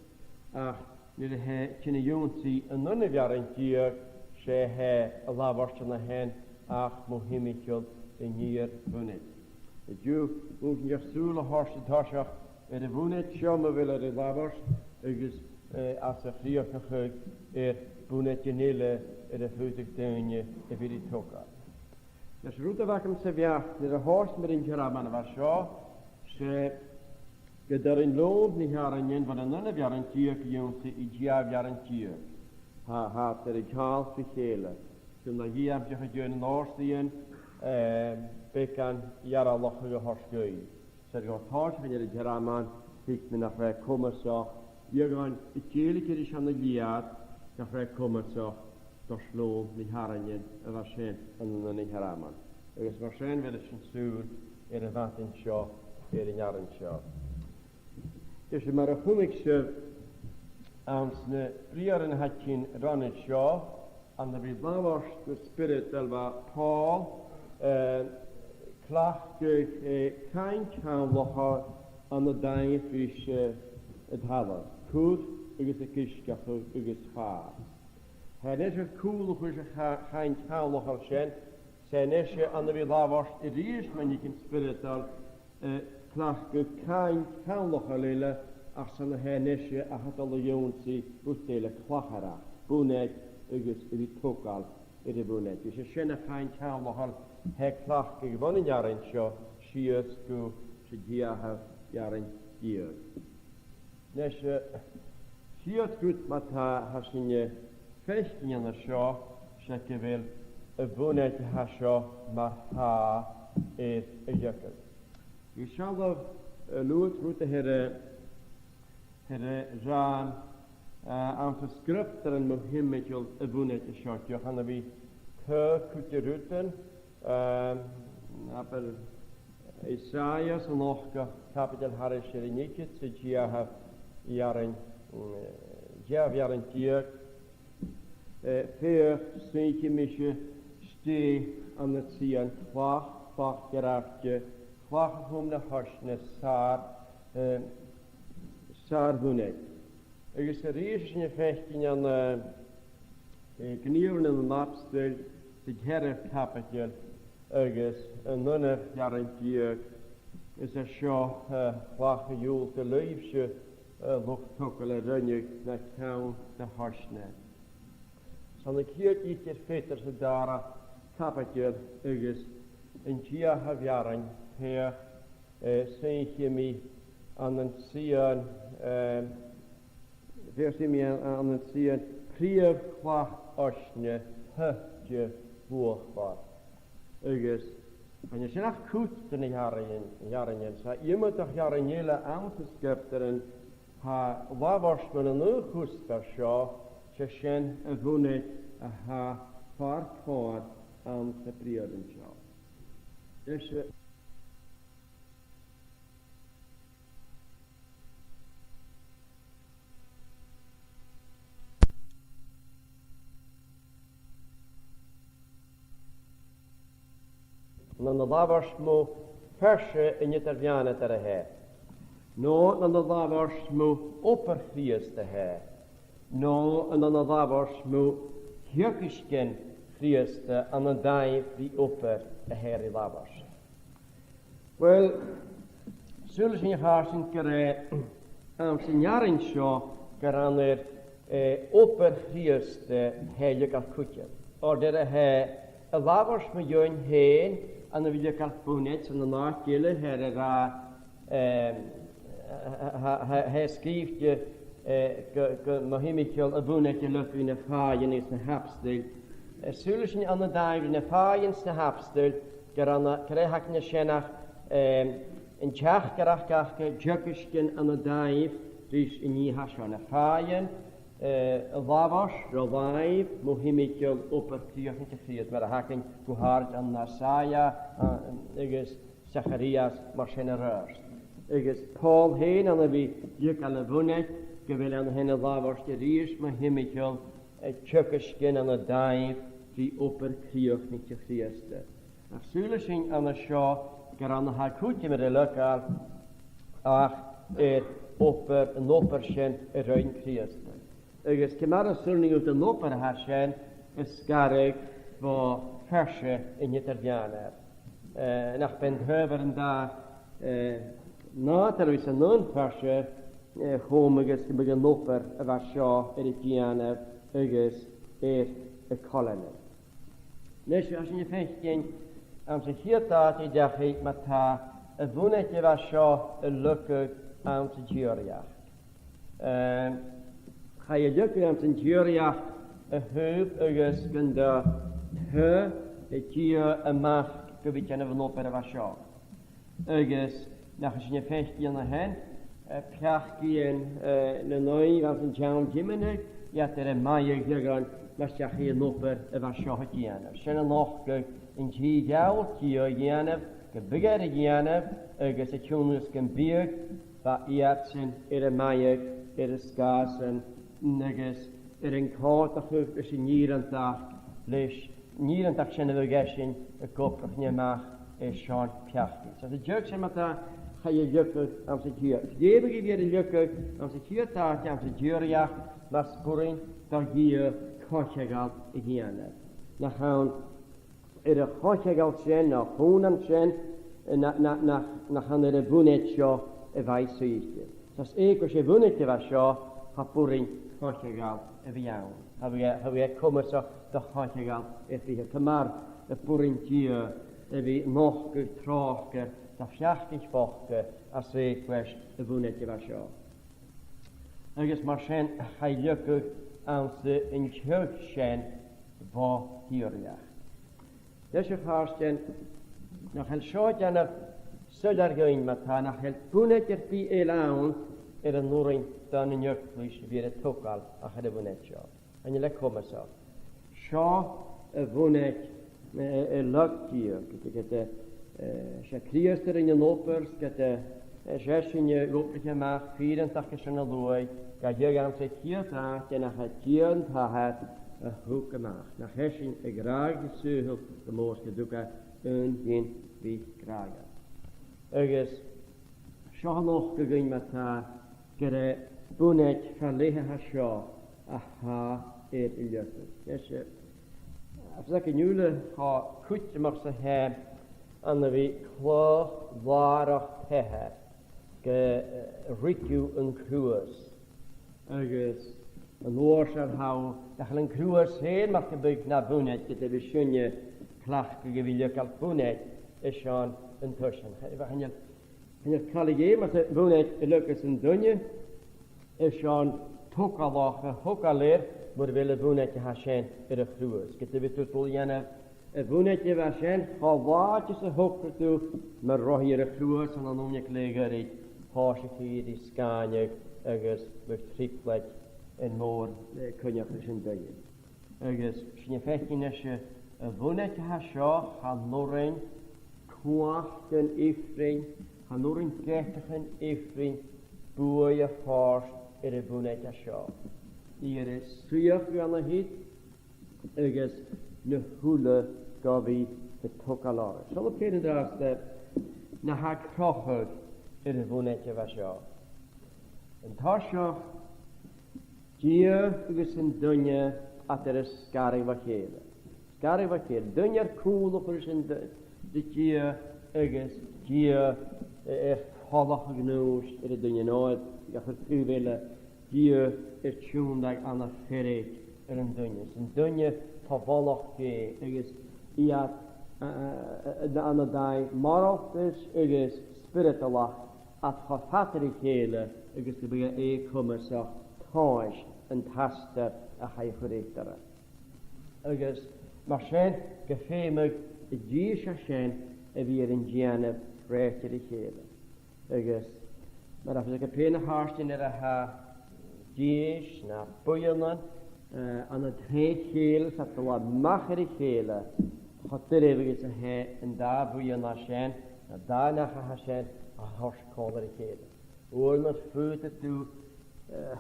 Ach nuair a tha e a' tighinn a dh'ionnsaigh an aon earrainn deug, 's e a tha e a' labhairt ann a shin ach mu thimcheall an fhìor bhunaid. An-diugh, dh'fhaodadh sinn sùil a thoirt an toiseach air a' bhunaid seo mu bheil e ri labhairt agus, eh, às a' chrìochnachadh air bunaid eile air am faodadh daoine a bhith ri togail. Agus an rud a bh' agam sa bheachd nuair a thòisich mi air an t-searmon a bha seo, 's e gun toir an leòn nan earrainnean bhon an aon earrann deug a dh'ionnsaigh an dà earrann deug. Tha, tha iad air an ceangal ri chèile. Sin na dhèanamh a dhèanamh an-dràsta, eh, beagan earalachadh a thoirt dhaibh. 'S e gun tòisich mi air an t-searmon, thuig mi nach robh e comasach, eadhon a' dèiligeadh ris an leud, nach robh e comasach do leòn nan earrainnean a bha sin ann an aon searmon. Agus mar sin, bheir sinn sùil air a' mhadainn seo air an earrann seo. Is mar a chunnaic sibh anns na briathran a tha tighinn ron an seo, ann a bhith labhairt gu spioradail, bha Pòl, eh, cleachdadh, eh, cainnt theanglachail ann an dàimh ris, eh, an talamh, cur agus ag uisgeachadh agus fàs. Tha e a-nis a' cùl a' chùis a' cha-, chainnt theanglachail sin, 's e a-nis ann a bhith labhairt a-rithist mu dheidhinn spioradail, eh, cleachdadh cainnt theanglachail eile, ach 's ann a tha e a-nis a tha a' dol a dh'ionnsaigh rud eile, clachaireachd, bunaid agus a bhith togail air a' bhunaid. Is e sin a' chainnt theanglachail a tha e a' cleachdadh bhon an earrainn seo sìos gu, 's e, an dà earrann deug. Nis, eh, siud rud ma-thà a tha sinn, eh, a' faicinn an seo, 's e gu bheil a' bhunaid a tha seo mar-thà air a dhiogail. Bidh sealladh, eh, leabhar rud a th' air, eh, th' air, eh, ràdh, eh, anns na sgriobtairean mu thimcheall a' bhunaid a tha seo, dìreach ann a bhith a' toirt cuid de rudan, ehm, abair Isaias an ochdamh caibideil thairis air an fhichead 's an dà earrann, mm, dà earrann deug. Eh, feuch, suidhidh mise stèidh ann an suidheachadh clach, clach ghearr-aithte, clach a chum na thoisne sàr, eh, sàr-bhunaid. Agus a-rithist, tha sinn a' faicinn ann an, eh, eh, Gnìomharan nan Abstoil, sa cheathramh caibideil agus an aonamh earrann deug, is e seo, eh, clach a dhiùlt a leugh sibh, eh, luchd-togail a rinneadh na ceann na thoisne. 'S ann a' chiad litir Pheadair sa dara caibideil agus an dà earrann, feuch, eh, suidhidh mi ann an suidheachadh, eh, feuch, suidhidh mi ann, ann an suidheachadh prìomh chlach-thoisne, thoite luachmhor. Agus chan e sin ach cuid de na h-earrainn-, earrainnean, 's tha iomadach earrainn eile anns na sgriobtairean a tha a' labhairt mun an aon chuspair seo, 's e sin a' bhunaid a tha far comhair anns na briathran seo. Is, eh, Nan labhairt mu phearsa an Eadar-mheadhanair a tha e, no nan labhairt mu obair Chrìosd a tha e, no nan labhairt mu theagasgan Chrìosda ann an dàimh ri obair a tha e ri labhairt. Uill, saoilidh sinn, a chàirdean, gur e, anns an earrainn seo gur ann air, eh, obair Chrìosda a tha e a' leigeil cuideachd. Oir nuair a tha e a' labhairt mu dheidhinn fhèin, ann a bhith a' leigeil bunaid, 's ann an àite eile a tha e ag ràdh, eh, tha, tha, tha, tha e sgrìobhte, eh, gu, gu, mu thimcheall a' bhunaid a leugh e ris na fàidhean agus na h-abstoil. Eh, saoilidh sinn ann an dàimh ri na fàidhean 's na h-abstoil, gur ann a, gur e th' againn an sin ach, eh, an teachdaireachd aca, teagasgan ann an dàimh ris an nì a tha seo. Na fàidhean, eh, a' labhairt ro làimh mu thimcheall obair chrìochnaich a' Chrìosd, mar a th' againn gu h-àraid ann an Isaiah, eh, agus Sacharias mar sin air adhart. Agus Pòl fhèin ann a bhith a' leigeil a' bhunaid gu bheil e an sin a' labhairt a-rithist mu thimcheall, eh, teagasgan ann an dàimh ri obair chrìochnaich a' Chrìosda. Ach saoilidh sinn an seo gur ann a tha e cuideam air a leigeil ach air obair, an obair sin a rinn Crìosd. Agus ciamar a saoilidh sinn an obair a tha sin, is sgaradh bho phearsa an eadar-dhealbh. Eh, nach b' e an t-adhbhar an dà, eh, nàdar a bha san aon phearsa, eh, a chum agus gum biodh an obair a bha seo air a dhèanamh agus air a coileanadh. Nis, tha sinn a' faicinn anns a' chiad àite an-diugh mar a tha a' bhunaid a bha seo a' leughadh anns an t-sìorraidheachd. Ehm, chaidh a leughadh anns an t-sìorraidheachd a thaobh agus gun do thug Dia a-mach gu bhith a' dèanamh an obair a bha seo. Agus nach eil sinn a' faicinn an sin, eh, peacaidhean, eh, nan aghaidh anns an t-seann tiomnadh, iad air am magadh dha-rìribh mus deach an obair a bha seo a dhèanamh. Sin a' nochdadh an t-sìth-gheall Dia a dhèanamh, gum biodh e air a dhèanamh, agus a chionn 's gum biodh, bha iadsan air am magadh air an sgàth sin, agus air an còmhdachadh leis an fhìreantachd, leis an fhìreantachd sin a bha esan ag obrachadh a-mach airson peacaidh. So, an-diugh sin mar a tha, chaidh a leughadh anns an t-sìor-, dh'fheumadh a bhith air a leughadh anns a' chiad àite anns an t-sìorraidheachd, mus b' urrainn do Dhia co-cheangal a dhèanamh. Nach ann air a' cho-cheangal sin, no a' chùmhnan sin, na, na, na, nach ann air a' bhunaid seo a bha i suidhichte. 'S às eugmhais a' bhunaid a bha seo, cha b' urrainn co-cheangal a bhith ann. Cha bhiodh, cha bhiodh e comasach do cho-cheangal a bhith, ciamar a b' urrainn Dia a bhith a' nochdadh tròcair do pheacaich bhochda às eugmhais a' bhunaid a bha seo. Agus mar sin, chaidh a leughadh anns an t-seagh sin bho shìorraidheachd. Leis a' chàirdean, nach eil seo a' dèanamh soilleir dhuinn mar a tha, nach eil bunaid air bith eile ann air an urrainn dhan an eaglais a bhith air a togail ach air a' bhunaid seo. Chan eil e comasach. Seo a' bhunaid, eh, a leag Dia, ged, ged, eh, 's e Crìosd a rinn an obair, ged, eh, 's esan a dh'obraich a-mach fìreantachd airson an t-sluaigh, ged a dh'fhàg e anns a' chiad àite nach e Dia an t-Athair a thug a-mach, nach esan a ghràdhaich an saoghal gu mòr 's gun tug e aon ghin bhith gràdhach. Agus seo a' nochdadh dhuinn mar a tha, gur e bunaid fa leth a tha seo a tha air a leughadh. Is, eh, agus aig an ùine cho cudromach 's a tha e ann a bhith cladh làrach peathair gu, eh, ruigeadh an cruas. Agus an uair sin tha, nach eil an cruas fhèin mar gum biodh na bhunaid, ged a bhiodh sinne a' cleachdadh a bhith a' leigeil bunaid airson an tuisean. Chan eil, chan eil càil a dhìth mus e bunaid a leigeas an duine airson togalach a thogail air, mura bheil a' bhunaid a tha sin air a' chruas. Ged a bhiodh tu a' dol a dhèanamh a' bhunaid a bha sin, cho làidir 's a thogradh tu, mura robh i air a' chruas ann an uinneag leth ghoirid, thòisicheadh i ri sgàineadh agus bhiodh trioblaid air mòr, eh, coinneachadh ris an duine. Agus sinn a' faicinn a-nis a' bhunaid a tha seo, chan urrainn cumhachdan ifrinn, chan urrainn geataichean ifrinn buaidh a thoirt air a' bhunaid a tha seo. Iarraidh suidheachadh ann a shiud agus na h-uile gu bhith a' togail oirre. Seall a-nis an-dràsta na tha a' crochadh air a' bhunaid a bha seo. An toiseach, Dia agus an duine iad air an sgaradh bho chèile. Sgaradh bho chèile. Duine air cùl a chur ris an d-, ri Dia agus Dia air falach a ghnùis air an duine. No, a' cur taobh eile, Dia air tionndadh ann am feirg air an duine. 'S an duine fo mhallachd Dhè agus iad, a, a, a, ann an dàimh moraltais agus spioradail iad cho fada ri chèile agus gum biodh e comasach tomhais an t-astar a chaidh a chur eatarra. Agus mar sin, gum feumadh an dithis a tha sin a bhith air an dèanamh rèidh ri chèile. Agus mar a bha sinn ag ràdh, na h-àirdean air a tha dithis no buidhnean, eh, ann an taigh-chèile, 's iad a' dol a-mach air a chèile, cho doirbh agus a tha an dà bhuidheann a tha sin, na dà neach a tha sin, a thoirt còmhla ri chèile. Uaireannan faodaidh tu, eh,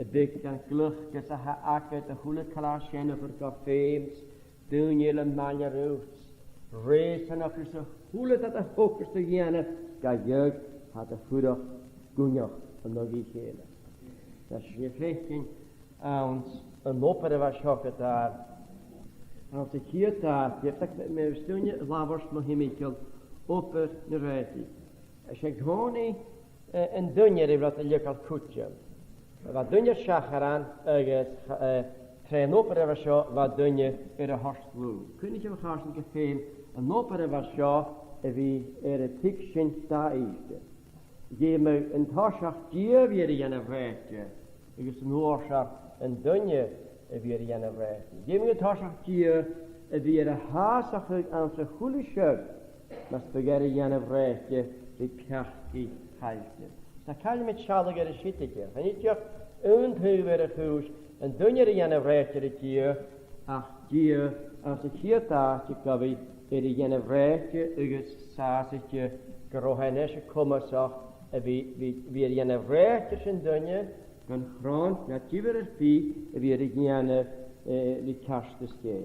a' bheagan gliocas a tha agad, a h-uile càil a tha sin a chur gu feum, 's daoine eile maille riut, 's reusanachadh, 's a h-uile dad a thogras tu a dhèanamh, gidheadh tha iad a' fuireach gu neach an aghaidh a chèile. Tha sinn a' faicinn anns an obair a bha seo gu dà, Anns a' chiad àite, feuch, mi, mi a' smaoineachadh, labhairt mu thimcheall obair na rèitich. 'S e an-còmhnaidh, eh, an duine air a bheil iad a' leigeil cuideam. Bha duine air seachran agus, eh, tron obair a bha seo, bha duine air a thoirt dlùth. Cuimhnichibh, a chàirdean, gu feum an obair a bha seo a bhith air a tuigsinn dà fhichead. Dh'fheumadh an toiseach Dia a bhith air a dhèanamh rèite, agus an uair sin an duine a bhith air a dhèanamh rèite. Dh'fheumadh an toiseach Dia a bhith air a shàsachadh anns a h-uile seagh, mus biodh e air a dhèanamh rèite ri peacaidh chaillte. 'S tha caillte sealladh air a siud aige. Chan e dìreach aon taobh air a' chùis, an duine air a dhèanamh rèite ri Dia, ach Dia anns a' chiad àite gu bhith air a dhèanamh rèite agus sàsaite gun robh e a-nis comasach a bhith, bhith, bhith air a dhèanamh rèite ris an duine, gun chron no diofar air bith a bhith air a dhèanamh, eh, le ceartas Dhè.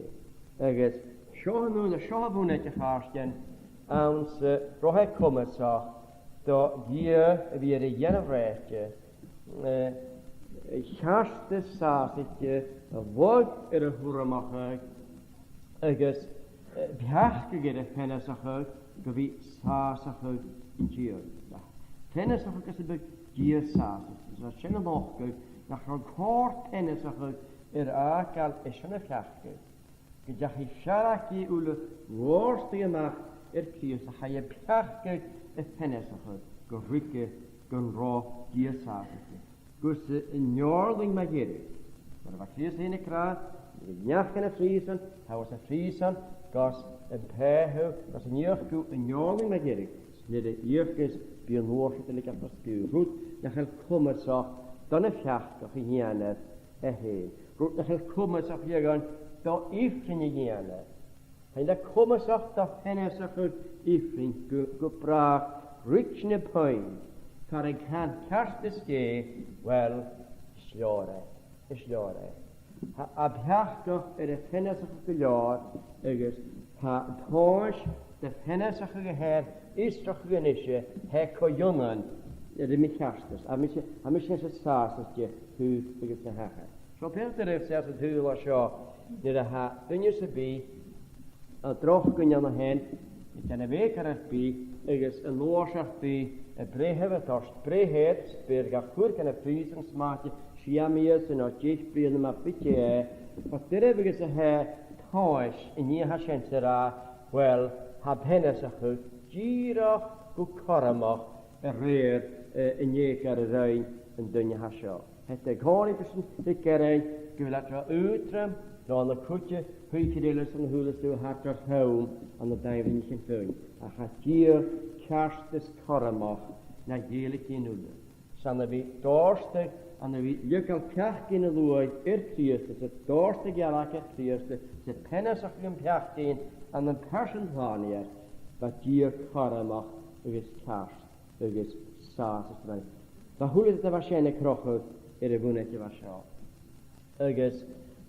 Agus seo an ùine, seo a' bhunaitean, a chàirdean, anns an robh e comasach do Dhia a bhith air a dhèanamh rèite, eh, ceartas sàsaite a lorg air a thurmachadh agus, eh, peacadh air a pheanasachadh gu bhith sàsachadh an Tighearna. Peanasachadh gus am biodh Dia sàsaite. Is tha sin a' nochdadh nach robh còir peanasachadh air fhàgail airson a pheacadh, gun deachaidh fearg Dhè uile a lorg a-mach air Crìosd, ach chaidh am peacadh a pheanasachadh gu ruige gun robh Dia sàsaite. Gus an eòrlainn mu dheireadh. Mar a bha Crìosd fhèin ag ràdh, nuair a dh'fhàg e na phrìosan, tha e sa phrìosan, gus am pàigheadh, gus an fheuch e an eòrlainn mu dheireadh. Nuair a dh'fheuch e, bidh an uair sin a' leigeil do spiorad, rud nach eil comasach do na peacach a dhèanamh e fhèin. Rud nach eil comasach dhuinn do ifrinn a dhèanamh. Chan eil e comasach do pheanasachadh ifrinn gu, gu bràth, reaching a point, far an can ceartas Dhè, uill, 's leòr e, 's leòr e. Tha am peacach air a pheanasachadh gu leòr, agus tha an tomhas de pheanasachadh a tha air fhiosrachadh a-nise, tha e co-ionann ri mo cheartas, tha mise, tha mise sàsaite thuige agus na thachair. Seo pàirt de rud a tha seo, nuair a tha duine sam bith a' droch-ghinealach fhèin, a' dèanamh eucoir air bith, agus an uair sin bidh am breithneach a' toirt breith air, 's bidh e ga chur dhan a' phrìosan, 's mathaid sia mìosan no deich bliadhna, ma bhiodh e, bha duine agus a tha tomhais an nì a tha sin, 's a ràdh, uill, tha peanasachadh dìreach gu cothromach a rèir, eh, an eucoir a rinn an duine a tha seo. Tha e an-còmhnaidh, tha sinn a' gearain gu bheil e tro aotrom, tro na cuide thuice eile san t-saoghal, 's a tha tro throm ann an dàimh an nì sin fhèin. Ach tha Dia ceart is cothromach na dhèiligidhean uile. 'S ann a bhith dòrtadh, ann a bhith leigeil peacaidhean a luaidh air Crìosd, 's a' dòrtadh gealach air Crìosd, 's a' peanasachadh am peacaidhean ann am pearsa an t-Slànaigheir, bha Dia cothromach agus ceart agus sàsachadh. Bha a h-uile dad a bha sin a' crochadh air a' bhunaitean a bha seo. Agus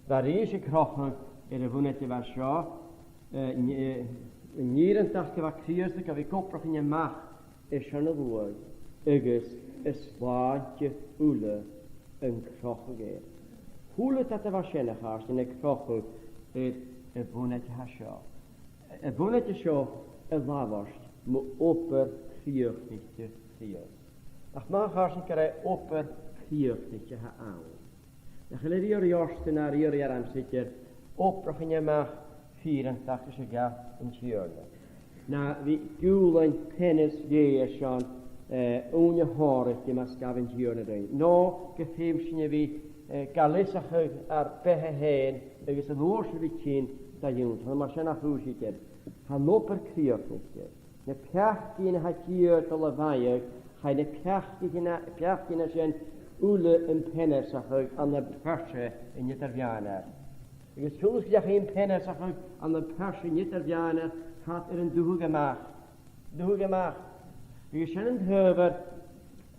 bha a-rithist a' crochadh air a' bhunaitean a bha seo, eh, n-, eh, an fhìreantachd a bha Crìosd ga bhith ag obrachadh a-mach airson a shluaigh, agus an slàinte uile a' crochadh air. A h-uile dad a bha sin, a chàirdean, a' crochadh air a' bhunaitean a tha seo. A' bhunaitean seo a' labhairt mu obair chrìochnaichte Chrìosd. Ach ma tha sinn ag ràdh obair chrìochnaichte a th' ann, nach eil e a-riamh air a dhòrtadh no a-riamh air a dhèanamh-sa idir obrachadh a-mach fìreantachd is a ghabh an Tighearna, no bhith a' giùlain peanas Dhè airson, eh, ùine shònraichte mus gabh an Tighearna rinn, no gu feum sinn a bhith, eh, ga leasachadh ar beatha fhèin agus an uair sin a bhith tighinn dha ionnsaigh. Mar sin a' chùis idir, tha an obair chrìochnaichte, na peacaidhean a tha Dia a' dol a mhaitheadh, chaidh na peacaidhean, peacaidhean sin uile am peanasachadh ann am pearsa an Eadar-mheadhanair. Agus ciamar a chaidh am peanasachadh ann am pearsa an Eadar-mheadhanair, tha iad air an dubhadh a-mach. Dubhadh a-mach. Agus sin an t-adhbhar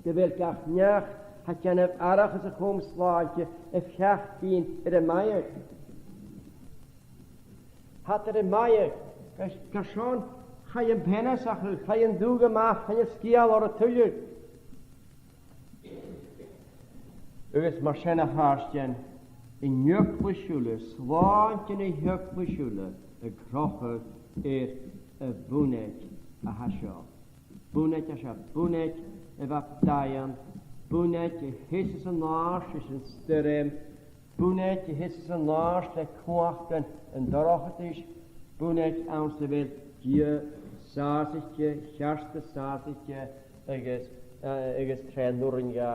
gu bheil gach neach a tha a' dèanamh aithreachas a chum slàinte a' pheacaidhean air am mathadh. Tha iad air am mathadh, gus, gus an sin chaidh am peanasachadh, chaidh an dubhadh a-mach, chaidh an sgeul orra tuilleadh. Agus mar sin, a chàirdean, an eaglais uile, slàinte na h-eaglais uile, a' crochadh air a' bhunaid a tha seo. Bunaid a tha seo, bunaid a bha daingeann, bunaid a sheas an àird leis an stoirm, bunaid a sheas an àird le cumhachdan an dorchadais, bunaid anns a bheil Dia sàsaichte, cheart is sàsaichte, agus, eh, agus tha e an urrainn dha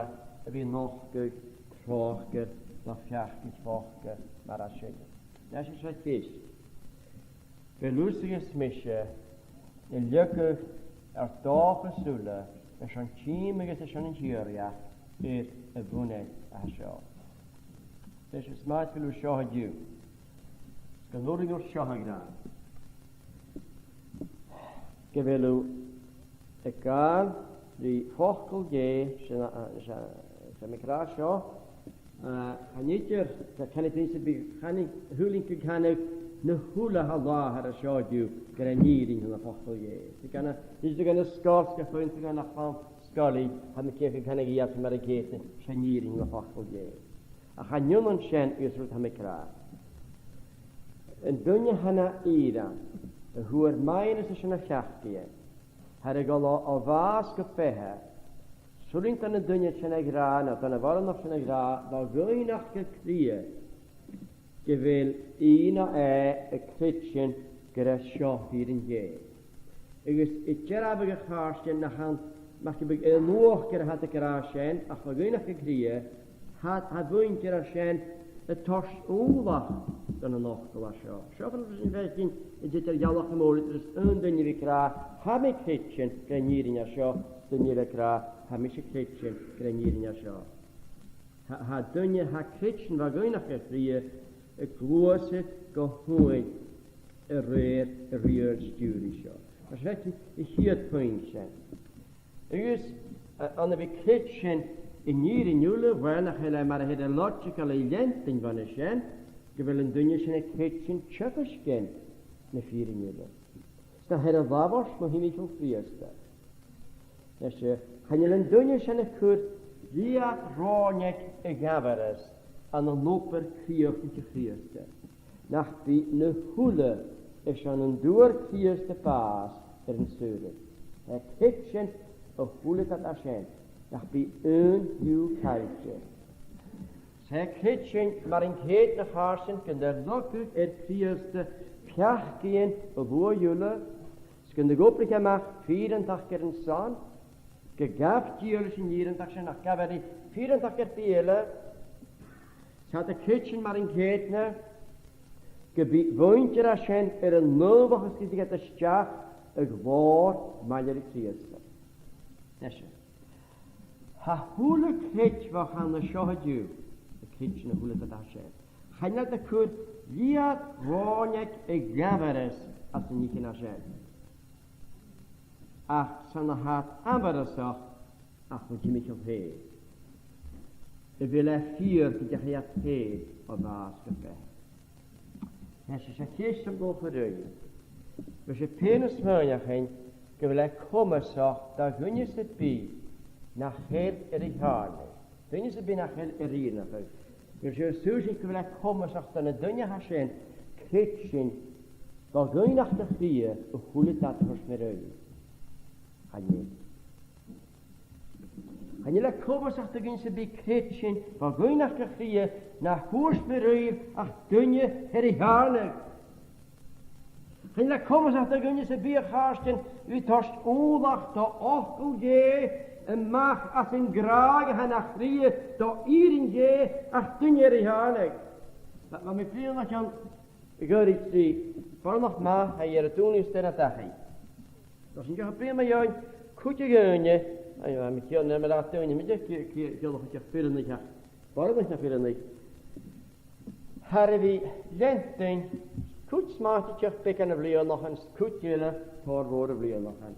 a bhith a' nochdadh tròcair no feachdaich bhochda mar a tha sin. Nise, 's e a' cheist. A bheil thusa agus mise a' leigeil ar dòchas uile, airson tìm agus airson an tìodhlac, air a' bhunaid a tha seo? Nise, 's mathaid gu bheil thu seo an-diugh, 's gun urrainn dhut seo a ràdh, gu bheil thu a' gabhail ri facal Dhè, sin a, a, sin a, sin a' chràdh seo, eh, chan eil, chan eil duine sam bith, chan eil, a h-uile duine a' cantainn na h-uile a tha an làthair an seo an-diugh gur e an fhìrinn a th' ann am facal Dhè. Tha duine a' cantainn, tha duine a' cantainn sgoil, 's tha duine a' cantainn a' chlann-sgoile, tha mi cinnteach gun canadh iadsan mar an ceudna, 's e an fhìrinn a th' ann am facal Dhè. Ach chan ionann sin agus rud a tha mi ag ràdh. An duine a tha na fhìrinn, a fhuair maitheanas airson a pheacaidhean, tha e air a dhol o, o bhàs gu beatha, 's urrainn dhan an duine sin a ràdh, no dhan a' bhoireannach sin a ràdh, bho dh'fhaoineachd a chridhe, gu bheil i no e a' creidsinn gur e seo fìrinn Dhè. Agus a' dearbhadh, a chàirdean, nach ann, mar gum biodh, air an uachdar a tha iad ag ràdh sin, ach bho dh'fhaoineachd a chridhe, tha, tha a' mhuinntir sin a' toirt ùmhlachd dhan an fhacal a tha seo. Seo far an robh sinn a' faicinn an t-eadar-dhealachadh, ghealach na mòr, eadar aon duine a bhith ag ràdh, tha mi a' creidsinn gur e an fhìrinn a tha seo, 's duine eile ag ràdh, tha mise a' creidsinn gur e an fhìrinn a tha seo. Tha, tha duine a tha a' creidsinn bho dh'fhaoineachd a chridhe a' gluasad gu h-uain a rèir an riaghail stiùiridh seo. Mar sin, a' chiad phuing sin. Agus, eh, ann a bhith a' creidsinn an fhìrinn uile, uill, nach eil e mar a their e logical a' leantainn bhon a sin, gu bheil an duine sin a' creidsinn teagasgan na fìrinn uile. 'S na their e labhairt mu thimcheall Chrìosda. Nise, chan eil an duine sin a' cur leth-ròineag a dh'amharas ann an obair chrìochnaich Chrìosda, nach bi na h-uile airson an d' fhuair Crìosd a bàs air an saoradh. Tha e a' creidsinn a h-uile dad a tha sin, nach bi aon dhiubh caillte. 'S e a' creidsinn mar an ceudna, a chàirdean, gun do leag Crìosda peacaidhean a bhuaidh uile, 's gun do dh'obraich e a-mach fìreantachd air an son, gun gabh Dia leis an fhìreantachd sin, nach gabh e ri fìreantachd air bith eile. 'S tha iad a' creidsinn mar an ceudna gum bi a' mhuinntir a tha sin air an naomhachadh 's gun tig iad a-steach a ghlòir maille ri Crìosda. Nise. Tha a h-uile creidmheach ann an seo an-diugh a' creidsinn a h-uile dad a tha sin. Chan eil iad a' cur leth-ròineag a dh'amharas anns na nithean a tha sin. Ach 's ann a tha iad amharasach ach mu thimcheall fhèin, a bheil e fìor gun deach iad fhèin o bhàs gu beatha. Nise, 's e a' cheist a th' agam dhuibh. Bidh sibh fhèin a' smaoineachadh gu bheil e comasach do dhuine sam bith nach eil air a theàrnadh, duine sam bith nach eil air fhìreanachadh, bidh sibh a' smaoineachadh gu bheil e comasach dhan an duine a tha sin creidsinn bho dh'fhaoineachd a chridhe a h-uile dad a thuirt mi roimhe. Chan eil. Chan eil e comasach do dhuine sam bith creidsinn bho dh'fhaoineachd a chridhe na thuirt mi roimhe ach duine air a theàrnadh. Chan eil e comasach do dhuine sam bith, a chàirdean, a bhith toirt ùmhlachd do fhacal Dhè a-mach às an gràdh a tha na chridhe do fhìrinn Dhè ach duine air a theàrnadh. Bha, bha mi bliadhnaichean a dh'fhaicinn boireannach math a dh'fheumadh dùnadh 's dè na dachaigh. Bha sinn deich bliadhna mu dheidhinn, cuid de dhaoine, a, a, mi ciall, nam biodh daoine, mi deach, cia, cia, ciallachadh deach fireannaich, ach boireannaich na fireannaich. Tha iad air a bhith leantainn, cuid 's mathaid deich beagan a bhliadhnaichean, cuid eile tòrr mhòr a bhliadhnaichean.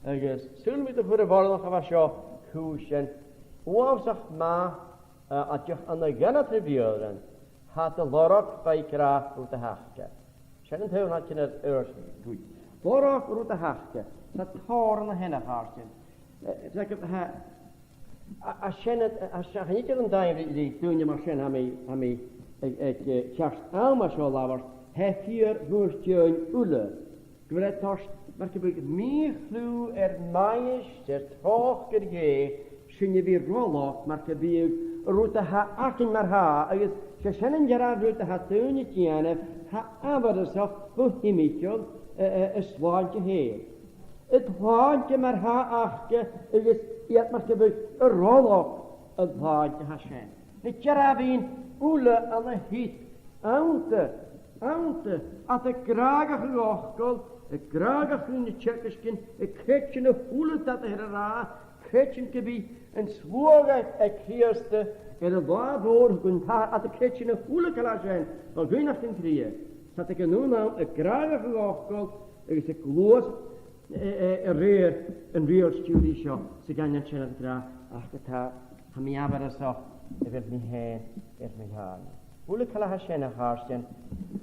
Agus saoil am biodh tu a' cur a' bhoireannach a bha seo cùisean uabhasach math, a, a deach ann an gana trì bliadhna, tha iad a' lorg bha i ag ràdh rud a th' aca. Sin an t-aon rud a tha iad a' cur. Lorg rud a th' aca. 'S tha tòrr ann a shin, a chàirdean. Eh, 's e gu, tha, a, a sin, a, a sin, chan eil idir an dàimh ri, ri daoine mar sin, tha mi, tha mi aig, aig, eh, ceart àm an seo a labhairt, tha e fìor mhurt dhuinn uile. Gu bheil e a' toirt, mar gum biodh, mì-chliù air maighstir tròcair Dhè, sinn a bhith a' roiligeadh, mar gum biodh, an rud a tha againn mar-thà, agus 's e sin an dearbh rud a tha daoine a' dèanamh, tha amharasachd bho thimcheall, eh, eh, an t-slàinte fhèin. An t-slàinte mar-thà aca agus iad mar gum biodh a' roiligeadh an t-slàinte a tha sin. Na dearbhaidhean uile ann an sin, annta, annta, iad a' gràdhachadh an fhacail, a' gràdhachadh na teagasgan, a' creidsinn a h-uile dad a th' air a ràdh, creidsinn gum bi an sluagh aig, aig Crìosd air an latha mhòr gun tàir, iad a' creidsinn a h-uile càil a tha sin, o ghunnachdin Chrìosd. 'S iad aig an aon àm a' gràdhachadh an fhacail agus a' gluasad, eh, eh, a rèir an riaghailteachd seo, 's a' gabhail an sin iad ag ràdh, ach ge-tà, tha mi amharasach a bheil mi fhèin air mo thàirneanaich. A h-uile càil a tha sin, a chàirdean,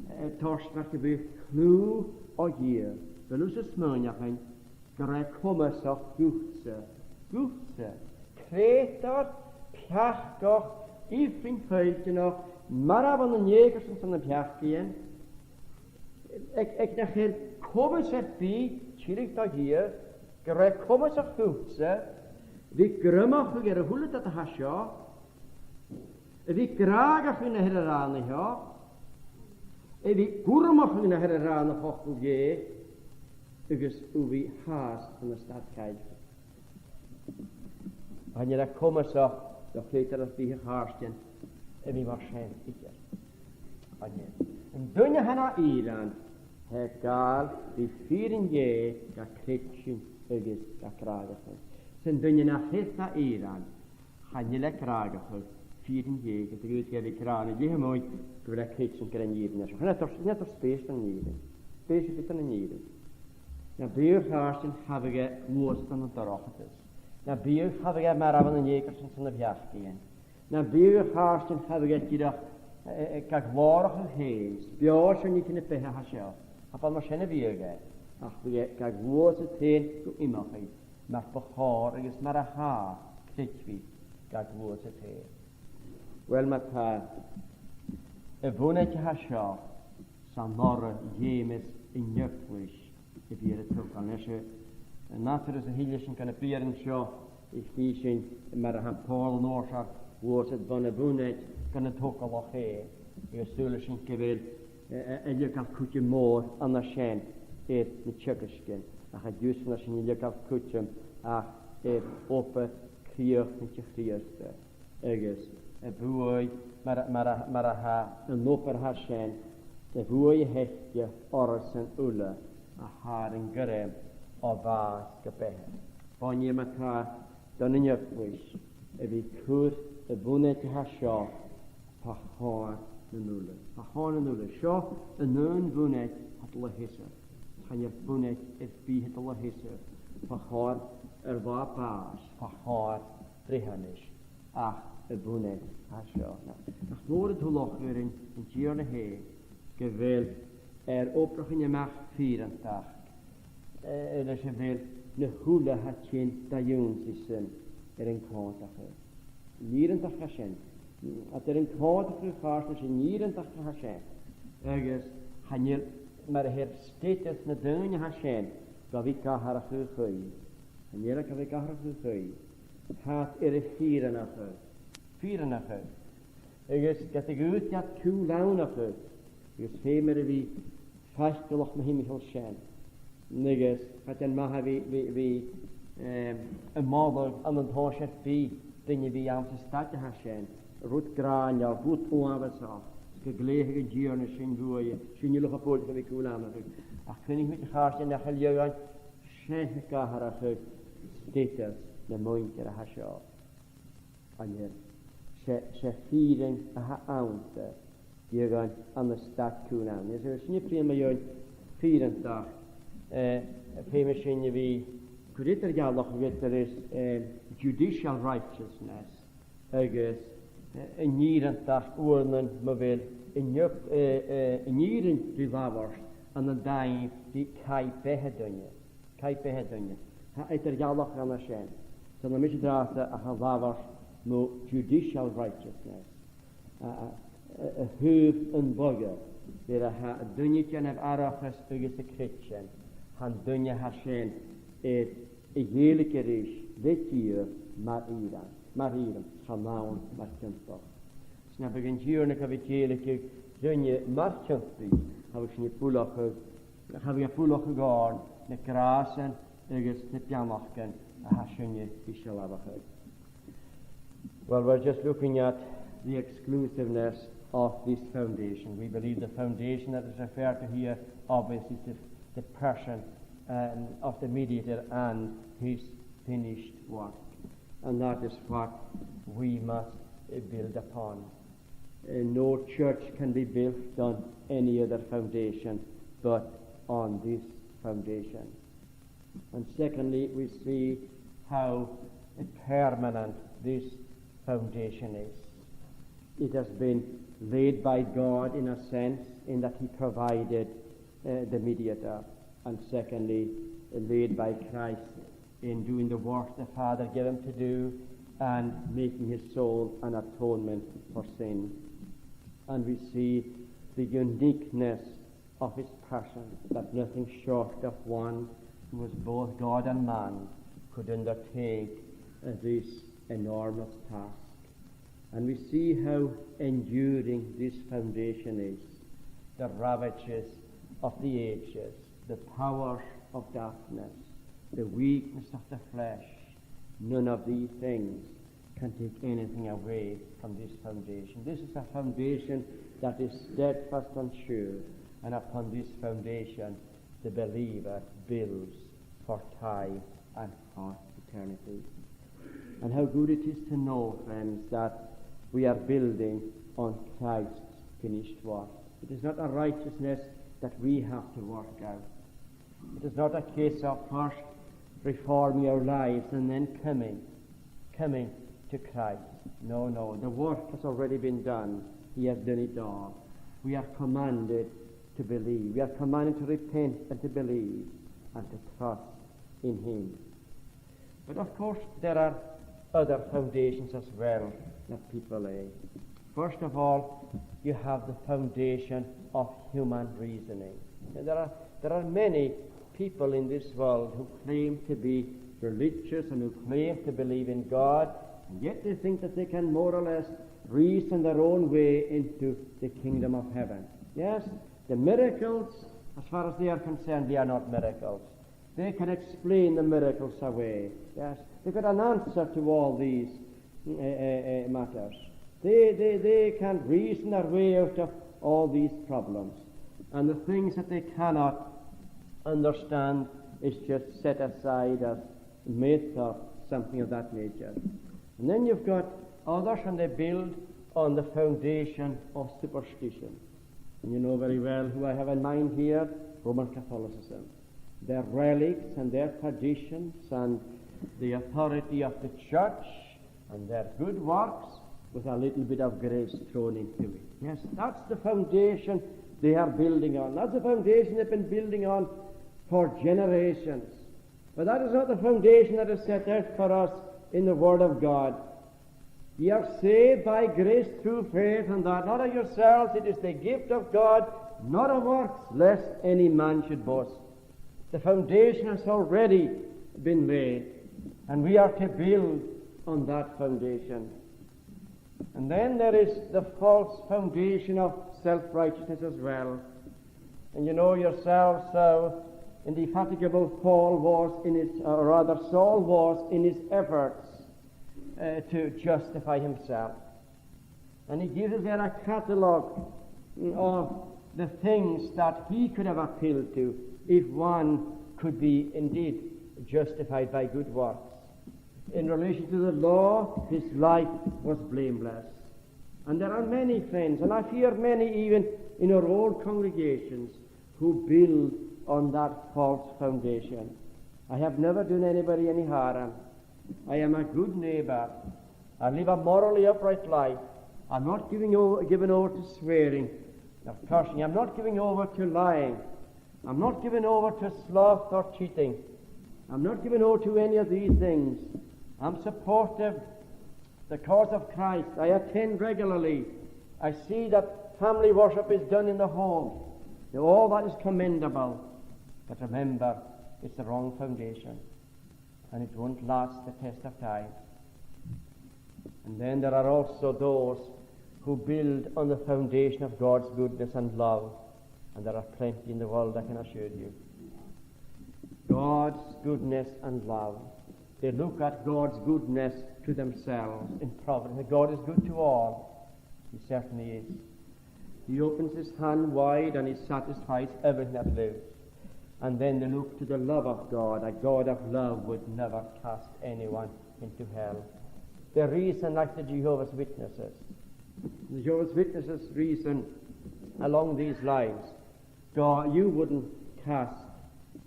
eh, a' toirt mar gum biodh cliù o Dhia. A bheil thusa a' smaoineachadh gur e comasach dhutsa, dhutsa, creutair peacach, ifrinn foillteanach, marbh ann an eucoird 's ann am peacaidhean, aig, aig nach eil comas air bith tilleadh do Dhia, gur e comasach dhutsa, a bhith a' greimeachadh air a h-uile dad a tha seo, a bhith a' gràdhachadh na th' air a ràdh an seo, a bhith a' gabhail na th' air a ràdh na facal Dhè, agus a bhith fhathast ann an stad cailltean. Chan eil e comasach do chreutair air bith, a chàirdean, a bhith mar sin idir. Chan eil. An duine a tha na fhìrean, tha e a' gabhail ri fìrinn Dhè ga creidsinn agus ga gràdhachadh. 'S an duine nach eil na fhìrean, chan eil e a' gràdhachadh fìrinn Dhè, ged a dh'fhaodadh e a bhith ag ràdh na leth-mhoit gu bheil e a' creidsinn gur e an fhìrinn a tha seo. Chan eil e a' toirt, chan eil e a' toirt spèis dhan an fhìrinn. Spèis a bhith dhan an fhìrinn. Na biodh, a chàirdean, tha e a' gluasad ann an dorchadas. Na biodh, tha e a' marbhadh ann an eucoird 's ann am peacaidhean. Na biodh, a chàirdean, tha e dìreach, eh, eh, ga ghlòrachadh fhèin. 'S beò seo an nì, na beatha a tha seo. Cha b' ann mar sin a bhiodh e. Ach bhiodh e ga ghluasad fhèin gu iomchaidh, mar bu chòir agus mar a tha, creidbhidh, ga ghluasad fhèin. Uill, ma-thà, a' bhunaid a tha seo, 's ann oirre a dh'fheumas an eaglais a bhith air a togail. Nise, an ath thuras a thilleas sinn gu na briathran seo, chì sinn mar a tha Pòl an uair sin a' gluasad bhon a' bhunaid gun an togalach fhèin, agus saoilidh sinn gu bheil, eh, eh, uileag cuideam mòr ann an sin air na teagasgan, ach an-diugh 's ann an sin uileag cuideam ach air obair chrìochnaichte Chrìosda. Agus a' bhuaidh mar, mar, mar a tha an obair a tha sin, a' bhuaidh a th' aige orrasan uile a tha air an gairm o bhàs gu beatha. Bhuaidh ma-thà don eaglais a bhith a' cur a' bhunaid a tha seo fa chomhair nan uile. Fa chomhair nan uile. Seo an aon bhunaid a tha a' dol a sheasamh. Chan eil bunaid air bith a tha a' dol a sheasamh fa chomhair ar latha bàis, fa chomhair bhreitheanais, ach a' bhunaid a tha seo. Nach, nach mòr an t-uallach air an, an Tighearna fhèin, gu bheil e air obrachadh a-mach fìreantachd, eh, leis a bheil na h-uile a tha a' tighinn dha ionnsaigh-san air an còmhdachadh. An fhìreantachd a tha sin. Tha iad air an còmhdachadh, a chàirdean, 's e an fhìreantachd a tha sin. Agus chan eil, mar a their status na daoine a tha sin, gu bhith ag atharrachadh a' chaoidh. Chan eil e gu bhith ag atharrachadh a' chaoidh. Tha iad air a fìreanachadh. Fìreanachadh. Agus ged a dh'fhaodadh iad cùl-làmhachadh, agus feumar a bhith faiceallach mu thimcheall sin. Agus cha dèan math a bhith, bhith, bhith, em, a' moladh ann an dòigh sin, bidh duine a bhith anns an staid a tha sin, rud gràineil, rud uabhasach, 's gun glèidheadh an Tighearna sin bhuaithe, sin uile cho buailteach a bhith cùl-làmhachadh. Ach cuimhnich, a chàirdean, nach eil eadhon sin ag atharrachadh status na muinntir a tha seo. Chan eil. 'S e, 's e fìrinn a tha annta, dìreach ann an staid cùl-làimh. Is e sin a' bruidhinn mu dheidhinn fìreantachd, eh, feumaidh sinn a bhith a' cur eadar-dhealachadh eadar, eh, judicial righteousness agus, eh, an fhìreantachd uaireannan mu bheil an eag-, eh, eh, an fhìrinn ri labhairt ann an dòigh ri caithe-beatha duine. Caithe-beatha duine. Tha eadar-dhealachadh ann an sin. 'S ann a tha mise an-dràsta a' labhairt mu judicial righteousness. A, a, a, a thaobh an lagha, nuair a tha an duine a' dèanamh aithreachas agus a' creidsinn, tha an duine a tha sin air a ghèilleadh a-rithist le Dia mar fhìrean, mar fhìrean, chan ann mar chiontach. 'S nam biodh an Tighearna gu bhith a' dèiligeadh rinne mar chiontaidh, cha bhiodh sinn a' buileachadh, cha bhiodh a' buileachadh oirnn na gràsan agus na beannachdan a tha sinne a' sealbhachadh. Well, we're just looking at the exclusiveness of this foundation. We believe the foundation that is referred to here, obviously, is the, the person, um, of the mediator and his finished work. And that is what we must, uh, build upon. Uh, no church can be built on any other foundation but on this foundation. And secondly, we see how permanent this foundation is. It has been laid by God, in a sense, in that he provided, uh, the mediator, and secondly, laid by Christ in doing the work the Father gave him to do and making his soul an atonement for sin. And we see the uniqueness of his person, that nothing short of one who was both God and man could undertake, uh, this enormous task. And we see how enduring this foundation is. The ravages of the ages, the powers of darkness, the weakness of the flesh, none of these things can take anything away from this foundation. This is a foundation that is steadfast and sure, and upon this foundation the believer builds for time and for eternity. And how good it is to know, friends, that we are building on Christ's finished work. It is not a righteousness that we have to work out. It is not a case of first reforming our lives and then coming, coming to Christ. No, no, the work has already been done. He has done it all. We are commanded to believe. We are commanded to repent and to believe and to trust in him. But of course, there are other foundations as well that people lay. First of all, you have the foundation of human reasoning. And there are, there are many people in this world who claim to be religious and who claim to believe in God, and yet they think that they can more or less reason their own way into the kingdom of heaven. Yes, the miracles, as far as they are concerned, they are not miracles. They can explain the miracles away. Yes, they've got an answer to all these, eh, eh, eh, matters. They, they, they can reason their way out of all these problems. And the things that they cannot understand is just set aside as myth or something of that nature. And then you've got others, and they build on the foundation of superstition. And you know very well who I have in mind here, Roman Catholicism. Their relics and their traditions and the authority of the church and their good works with a little bit of grace thrown into it. Yes, that's the foundation they are building on. That's the foundation they've been building on for generations. But that is not the foundation that is set out for us in the Word of God. "Ye are saved by grace through faith, and that not of yourselves, it is the gift of God, not of works, lest any man should boast." The foundation has already been laid, and we are to build on that foundation. And then there is the false foundation of self-righteousness as well. And you know yourselves how indefatigable Paul was in his, or rather Saul was in his efforts, uh, to justify himself. And he gives us there a catalogue of the things that he could have appealed to if one could be indeed justified by good works. In relation to the law, his life was blameless. And there are many friends, and I fear many even in our own congregations, who build on that false foundation. "I have never done anybody any harm. I am a good neighbour. I live a morally upright life. I'm not giving over, given over to swearing or cursing. I'm not giving over to lying. I'm not giving over to sloth or cheating. I'm not giving over to any of these things. I'm supportive the cause of Christ. I attend regularly. I see that family worship is done in the home. Now, all that is commendable, but remember, it's the wrong foundation, and it won't last the test of time. And then there are also those who build on the foundation of God's goodness and love, and there are plenty in the world, I can assure you. God's goodness and love. They look at God's goodness to themselves in providence. God is good to all. He certainly is. He opens his hand wide and he satisfies everything that lives. And then they look to the love of God. A God of love would never cast anyone into hell. They reason like the Jehovah's Witnesses. The Jehovah's Witnesses reason along these lines. God, you wouldn't cast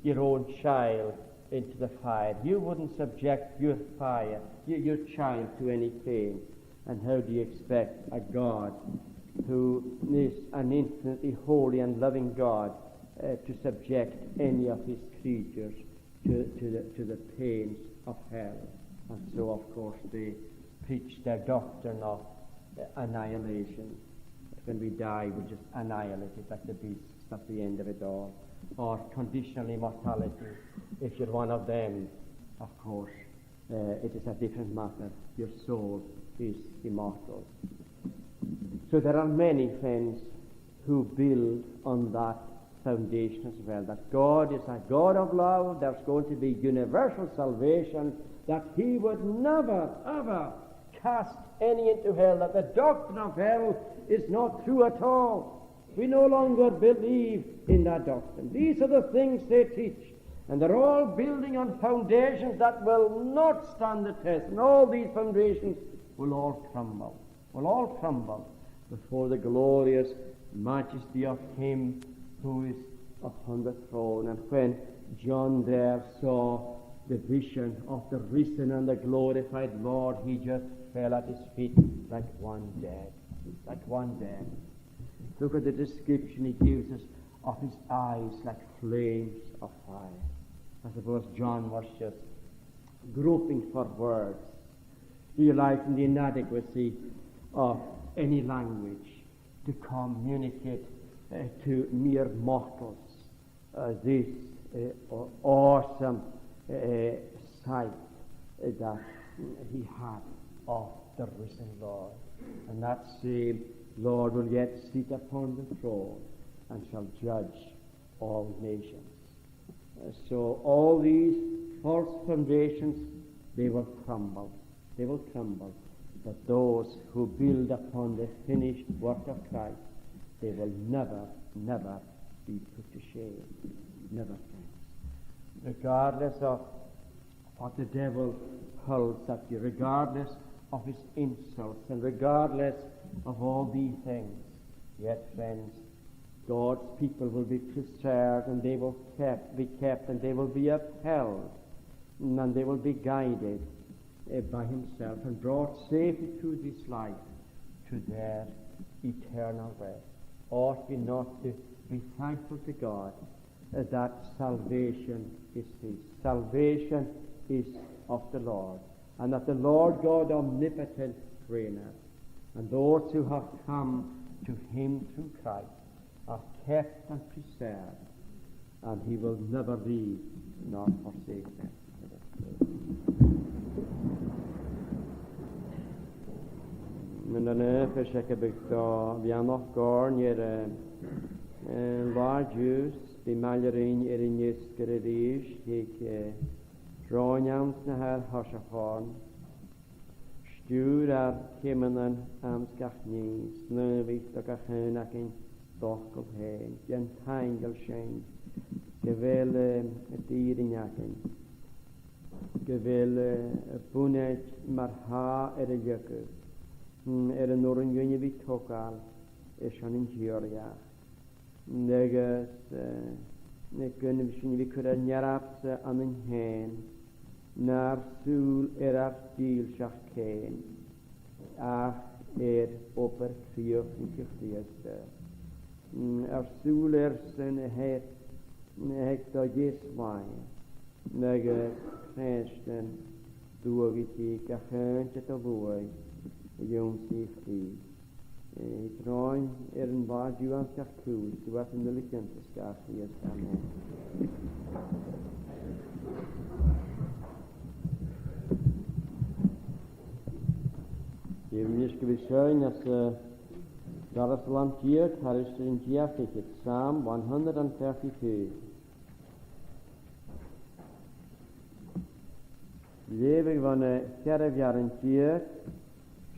your own child into the fire. You wouldn't subject your fire, your, your child to any pain. And how do you expect a God who is an infinitely holy and loving God, uh, to subject any of his creatures to, to the, to the pains of hell? And so, of course, they preach their doctrine of, uh, annihilation. When we die, we're just annihilated like the beasts at the end of it all. Or conditional immortality, if you're one of them, of course, uh, it is a different matter. Your soul is immortal. So there are many, friends, who build on that foundation as well, that God is a God of love, there's going to be universal salvation, that he would never, ever cast any into hell, that the doctrine of hell is not true at all. We no longer believe in that doctrine. These are the things they teach, and they're all building on foundations that will not stand the test, and all these foundations will all crumble, will all crumble before the glorious majesty of him who is upon the throne. And when John there saw the vision of the risen and the glorified Lord, he just fell at his feet like one dead, like one dead. Look at the description he gives us of his eyes like flames of fire. I suppose John was just groping for words, realizing the inadequacy of any language to communicate, uh, to mere mortals, uh, this, uh, aw-, awesome, uh, sight, uh, that he had of the risen Lord. And that same Lord will yet sit upon the throne and shall judge all nations. Uh, so all these false foundations, they will crumble. They will crumble. But those who build upon the finished work of Christ, they will never, never be put to shame. Never, friends. Regardless of what the devil hurls at you, regardless of his insults, and regardless of all these things, yet, friends, God's people will be preserved, and they will kept, be kept, and they will be upheld, and they will be guided, eh, by himself, and brought safely through this life to their eternal rest. Ought we not to be thankful to God, eh, that salvation is his? Salvation is of the Lord, and that the Lord God omnipotent reigneth, and those who have come to him through Christ are kept and preserved, and he will never leave nor forsake them. Mun an oidhche seo, gum biodh do bheannachd oirnn air, eh, eh, an latha diùs, bidh maille rinn air an fheasgar a-rithist, aig, eh, sròn anns na h-ath thoiseach oirnn. Stiùir ar ceumannan anns gach nì, snàmhaich do gach aon againn d' fhacal fhèin. Dèan taingeil sinn gu bheil, eh, d' fhìrinn againn, gu bheil, eh, bunaitean mar-thà air an leughadh, mm, air an urrainn dhuinne a bhith a' togail airson an t-sìorraidheachd. Agus, eh, gun a bhith sinn a bhith a' cur ar n-earbsa annainn fhèin, nar sùil air ar dìlseachd fhèin, ach air obair chrìochnaichte Chrìosda. Mm, ar sùil airsan a th' air, a th' aig do dheas-làimh, agus Crìosdaidh, duadhaichidh gach aon de do shluaigh a dh'ionnsaigh tìr. Eh, tron air an là diùid gach cùis, tu às an uile chionta sgàth Chrìosd. Amen. Gheibh mise gu bhith seinn às, eh, dara Salm deug, thairis air an dà fhichead, Psalm one hundred and thirty-two. Leughaidh mi bhon a' cheathramh rann deug.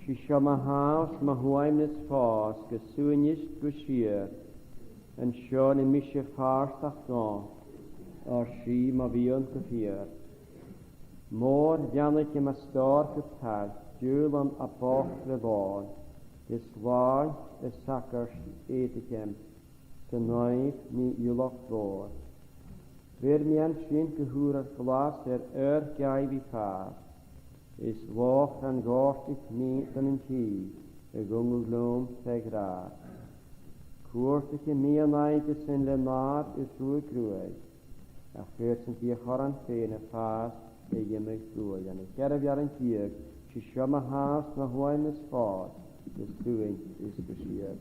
'S e seo mo shàbhas, mo shuaimneas fòs, gu suain is gu sìor. An seo nì mise fàrtach dhomh, oir 's i mo mhiann gu fìor. Mòr bheannaich mo stòr gu pailt, diùlaim a' bhochd le bhòil, is làn a' shagairt èideachaidh, san fhàidh mi iulach mhòr. Bheir mi an sin gu h-ùr air glas air ur geallaidh fàs, is lòchran dhòirteadh mi don an tì a dh'ungadh leam tro ghràs. Cuartaichidh mi an aghaidh sin le nàir is ruadh gruaidh, ach chuir sinn dhi a chorn fhèin a' fàs a dh'iomadh buaidh. An cheathramh rann deug, 's e seo mo shàbhas, mo shuaimneas fòs, gu suain is gu sìor.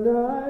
Is e an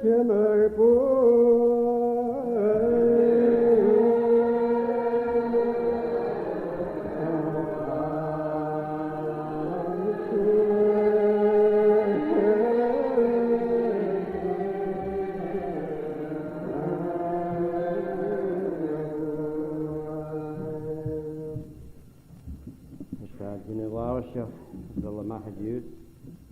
t-ainm a bh' air a' bhàta seo, dol a-mach a Dhia,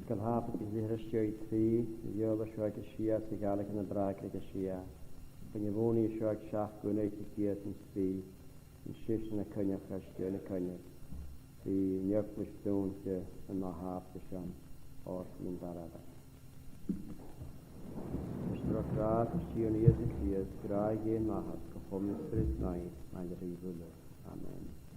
gu h-àraidh gu lèir a' sìos trì, a dh'fheumas seo agus sìos a ghealach na bràigh agus sìos. Bhon a bhuineadh seo seachd gun éitigh Dia san spìd, an seisean a choinneach, a seisean a choinneach. Bidh an eaglais dùinte an ath-bhàta sin, oir bidh an dara. Is droch ghràs is Tighearna Ìosa Crìosd, gràdh Dhè an Athar, co-chomann an Spioraid Naoimh, maille ribh uile. Amen.